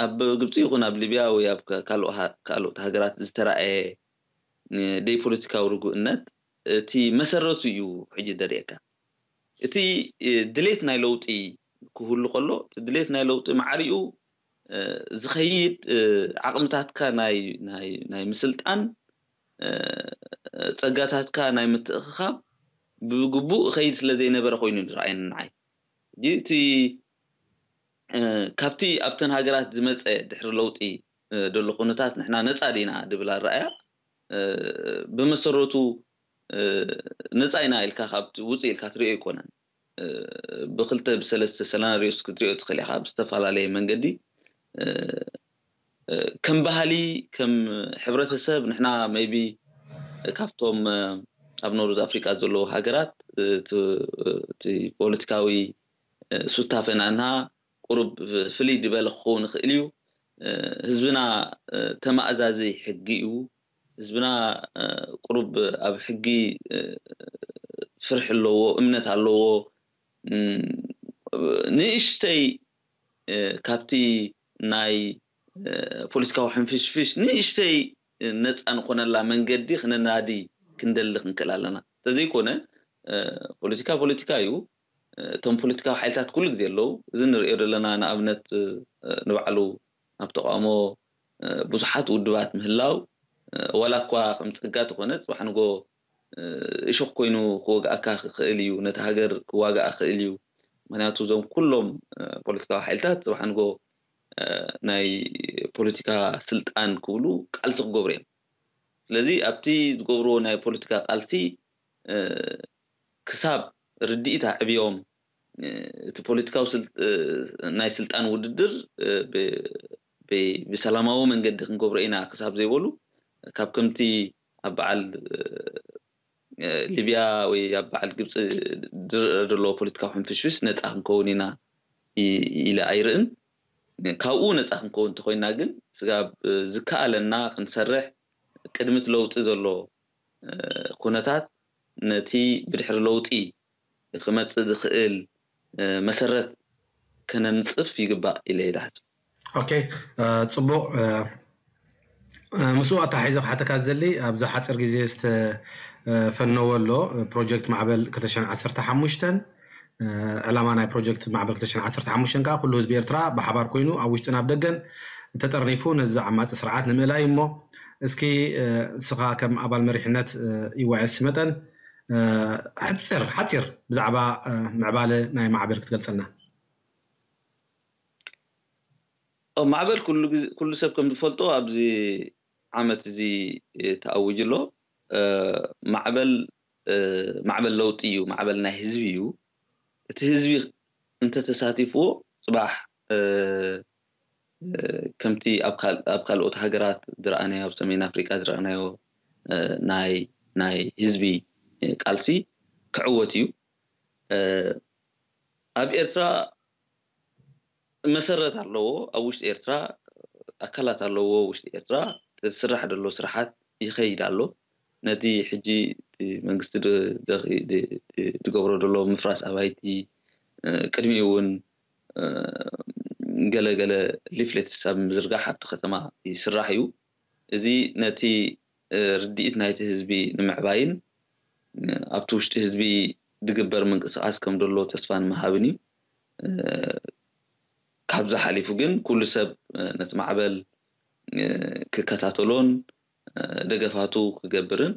ኣብ ግብፂ ይኹን ኣብ ሊብያ ወይ ኣብ ካልኦት ሃገራት ዝተረኣየ ደይ ፖለቲካዊ ርጉእነት እቲ መሰረቱ እዩ ሕጂ ደርእየካ። እቲ ድሌት ናይ ለውጢ ክህሉ ከሎ እቲ ድሌት ናይ ለውጢ ማዕሪኡ ዝኸይድ ዓቕምታትካ ናይ ምስልጣን ጸጋታትካ ናይ ምትእኽኻብ ብግቡእ እኸይድ ስለ ዘይነበረ ኮይኑ ዝረኣየኒ ንዓይ። ሕጂ እቲ ካብቲ ኣብተን ሃገራት ዝመጸ ድሕሪ ለውጢ ዘሎ ኩነታት ንሕና ነጻ ዲና ድብል ኣረኣያ ብመሰረቱ ነጻ ኢና ኢልካ ካብ ውጽእ ኢልካ ትሪኦ ኣይኮነን። ብክልተ ብሰለስተ ሰናሪዮስ ክትሪኦ ትኽእል ኢኻ ብዝተፈላለየ መንገዲ። ከም ባህሊ ከም ሕብረተሰብ ንሕና maybe ካብቶም ኣብ ኖርዝ ኣፍሪቃ ዘለዉ ሃገራት እቲ ፖለቲካዊ ሱታፌና እንሃ ቁሩብ ፍልይ ዝበለ ክኸውን ይኽእል እዩ። ህዝብና ተማእዛዚ ሕጊ እዩ። ህዝብና ቁሩብ ኣብ ሕጊ ፍርሒ ኣለዎ፣ እምነት ኣለዎ። ንእሽተይ ካብቲ ናይ ፖለቲካዊ ሕንፍሽፍሽ ንእሽተይ ነፃ ንኾነላ መንገዲ ክነናዲ ክንደሊ ክንክእል ኣለና። እንተዘይኮነ ፖለቲካ ፖለቲካ እዩ። እቶም ፖለቲካዊ ሓይልታት ኩሉ ግዜ ኣለዉ። እዚ ንሪኦ ዘለና ንኣብነት ንባዕሉ ኣብ ተቃውሞ ብዙሓት ውድባት ምህላው፣ ዋላ እኳ ከም ፀጋ ተኾነ፣ ፅባሕ ንጎ እሾኽ ኮይኑ ክወግኣካ ክኽእል እዩ፣ ነቲ ሃገር ክዋግኣ ክኽእል እዩ። ምክንያቱ እዞም ኩሎም ፖለቲካዊ ሓይልታት ፅባሕ ንጎ ናይ ፖለቲካ ስልጣን ክብሉ ቃልሲ ክገብሩ እዮም። ስለዚ ኣብቲ ዝገብርዎ ናይ ፖለቲካ ቃልሲ ክሳብ ርድኢት ኣዕብዮም እቲ ፖለቲካዊ ናይ ስልጣን ውድድር ብሰላማዊ መንገዲ ክንገብሮ ኢና ክሳብ ዘይበሉ፣ ካብ ከምቲ ኣብ በዓል ሊብያ ወይ ኣብ በዓል ግብፂ ዝረአ ዘሎ ፖለቲካዊ ሕንፍሽፍሽ ነፃ ክንከውን ኢና ኢለ ኣይርእን። ካብኡ ነፃ ክንከውን እንተኮይና ግን ስጋብ ዝከኣለና ክንሰርሕ፣ ቅድሚ እቲ ለውጢ ዘሎ ኩነታት ነቲ ብድሕሪ ለውጢ ክመፅእ ዝኽእል መሰረት ከነንፅፍ ይግባእ ኢለ ይድሓስ። ኦኬ፣ ፅቡቕ። ምስኡ ኣተሓሒዘ ክሓተካ ዝደሊ ኣብዚ ሓፂር ግዜ ዝተፈነወ ኣሎ ፕሮጀክት ማዕበል ክልተ ሽሕን ዓሰርተ ሓሙሽተን። ዕላማ ናይ ፕሮጀክት ማዕበል ክልተ ሽሕን ዓሰርተ ሓሙሽተን ከዓ ኩሉ ህዝቢ ኤርትራ ብሓባር ኮይኑ ኣብ ውሽጥን ኣብ ደገን ተጠርኒፉ ነዚ ዓማፂ ስርዓት ንምእላይ እሞ፣ እስኪ ንስኻ ከም ኣባል መሪሕነት ኢዋኤስ መጠን ሓፂር ሓፂር ብዛዕባ ምዕባለ ናይ ማዕበል ክትገልፀልና። ማዕበል ኩሉ ሰብ ከም ዝፈልጦ ኣብዚ ዓመት እዚ ተኣዊጁ ኣሎ። ማዕበል ማዕበል ለውጢ እዩ፣ ማዕበል ናይ ህዝቢ እዩ። እቲ ህዝቢ እንተተሳቲፍዎ ፅባሕ ከምቲ ኣብ ካልኦት ሃገራት ዝረኣናዮ፣ ኣብ ሰሜን ኣፍሪቃ ዝረኣናዮ ናይ ናይ ህዝቢ ቃልሲ ክዕወት እዩ። ኣብ ኤርትራ መሰረት ኣለዎ፣ ኣብ ውሽጢ ኤርትራ ኣካላት ኣለዎ፣ ውሽጢ ኤርትራ ዝስራሕ ዘሎ ስራሓት ይኸይድ ኣሎ። ነቲ ሕጂ እቲ መንግስቲ ዝገብሮ ዘሎ ምፍራስ ኣባይቲ፣ ቅድሚኡ እውን ገለ ገለ ሊፍሌትስ ኣብ ምዝርጋሕ ኣብቲ ከተማ ይስራሕ እዩ። እዚ ነቲ ርድኢት ናይቲ ህዝቢ ንምዕባይን ኣብቲ ውሽጢ ህዝቢ ዝግበር ምንቅስቃስ ከም ዘሎ ተስፋ ንምሃብን እዩ። ካብዚ ሓሊፉ ግን ኩሉ ሰብ ነቲ ማዕበል ክከታተሎን ደገፋቱ ክገብርን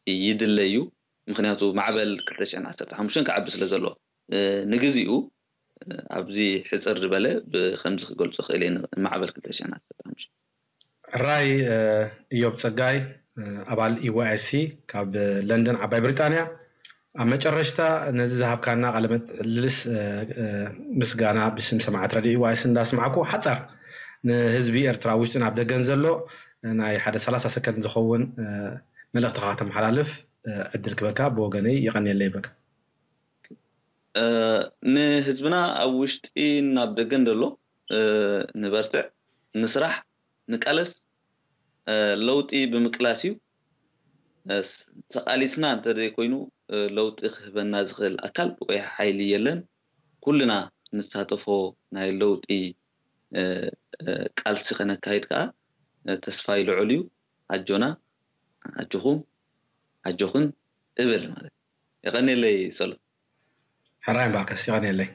ይድለ እዩ። ምክንያቱ ማዕበል ክልተ ሽሕን ዓሰርተ ሓሙሽተን ክዓቢ ስለ ዘሎ፣ ንግዚኡ ኣብዚ ሕፅር ዝበለ ብከምዚ ክገልፆ ክእል እየ፣ ማዕበል ክልተ ሽሕን ዓሰርተ ሓሙሽተን። ሕራይ እዮብ ጸጋይ፣ ኣባል ኢዋይሲ ካብ ለንደን ዓባይ ብሪጣንያ። ኣብ መጨረሽታ ነዚ ዝሃብካና ቃለ ምልልስ ምስጋና ብስም ሰማዕት ራድዮ ኢዋይሲ እንዳስማዕኩ ሓጻር ንህዝቢ ኤርትራ ውሽጥን ኣብ ደገን ዘሎ ናይ ሓደ ሰላሳ ሰከንድ ዝኸውን መልእኽትኻ ከተመሓላልፍ ዕድል ክበካ ብወገነይ የቐንየለይ ይብለካ። ንህዝብና ኣብ ውሽጢ ናብ ደገን ዘሎ ንበርትዕ፣ ንስራሕ፣ ንቃለስ፣ ለውጢ ብምቅላስ እዩ። ተቃሊስና እንተዘይኮይኑ ለውጢ ክህበና ዝኽእል ኣካል ወይ ሓይሊ የለን። ኩልና ንሳተፎ ናይ ለውጢ ቃልሲ ከነካይድ ከዓ ተስፋይ ልዑል እዩ። ኣጆና፣ ኣጆኹም፣ ኣጆኽን እብል ማለት። የቐንየለይ ሰሎ። ሕራይ እምበኣርከስ የቐንየለይ።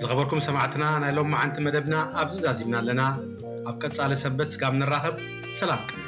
ዝኸበርኩም ሰማዕትና፣ ናይ ሎማዓንቲ መደብና ኣብዚ ዛዚምና ኣለና። ኣብ ቀጻሊ ሰንበት ስጋብ ንራኸብ፣ ሰላም ቅነ።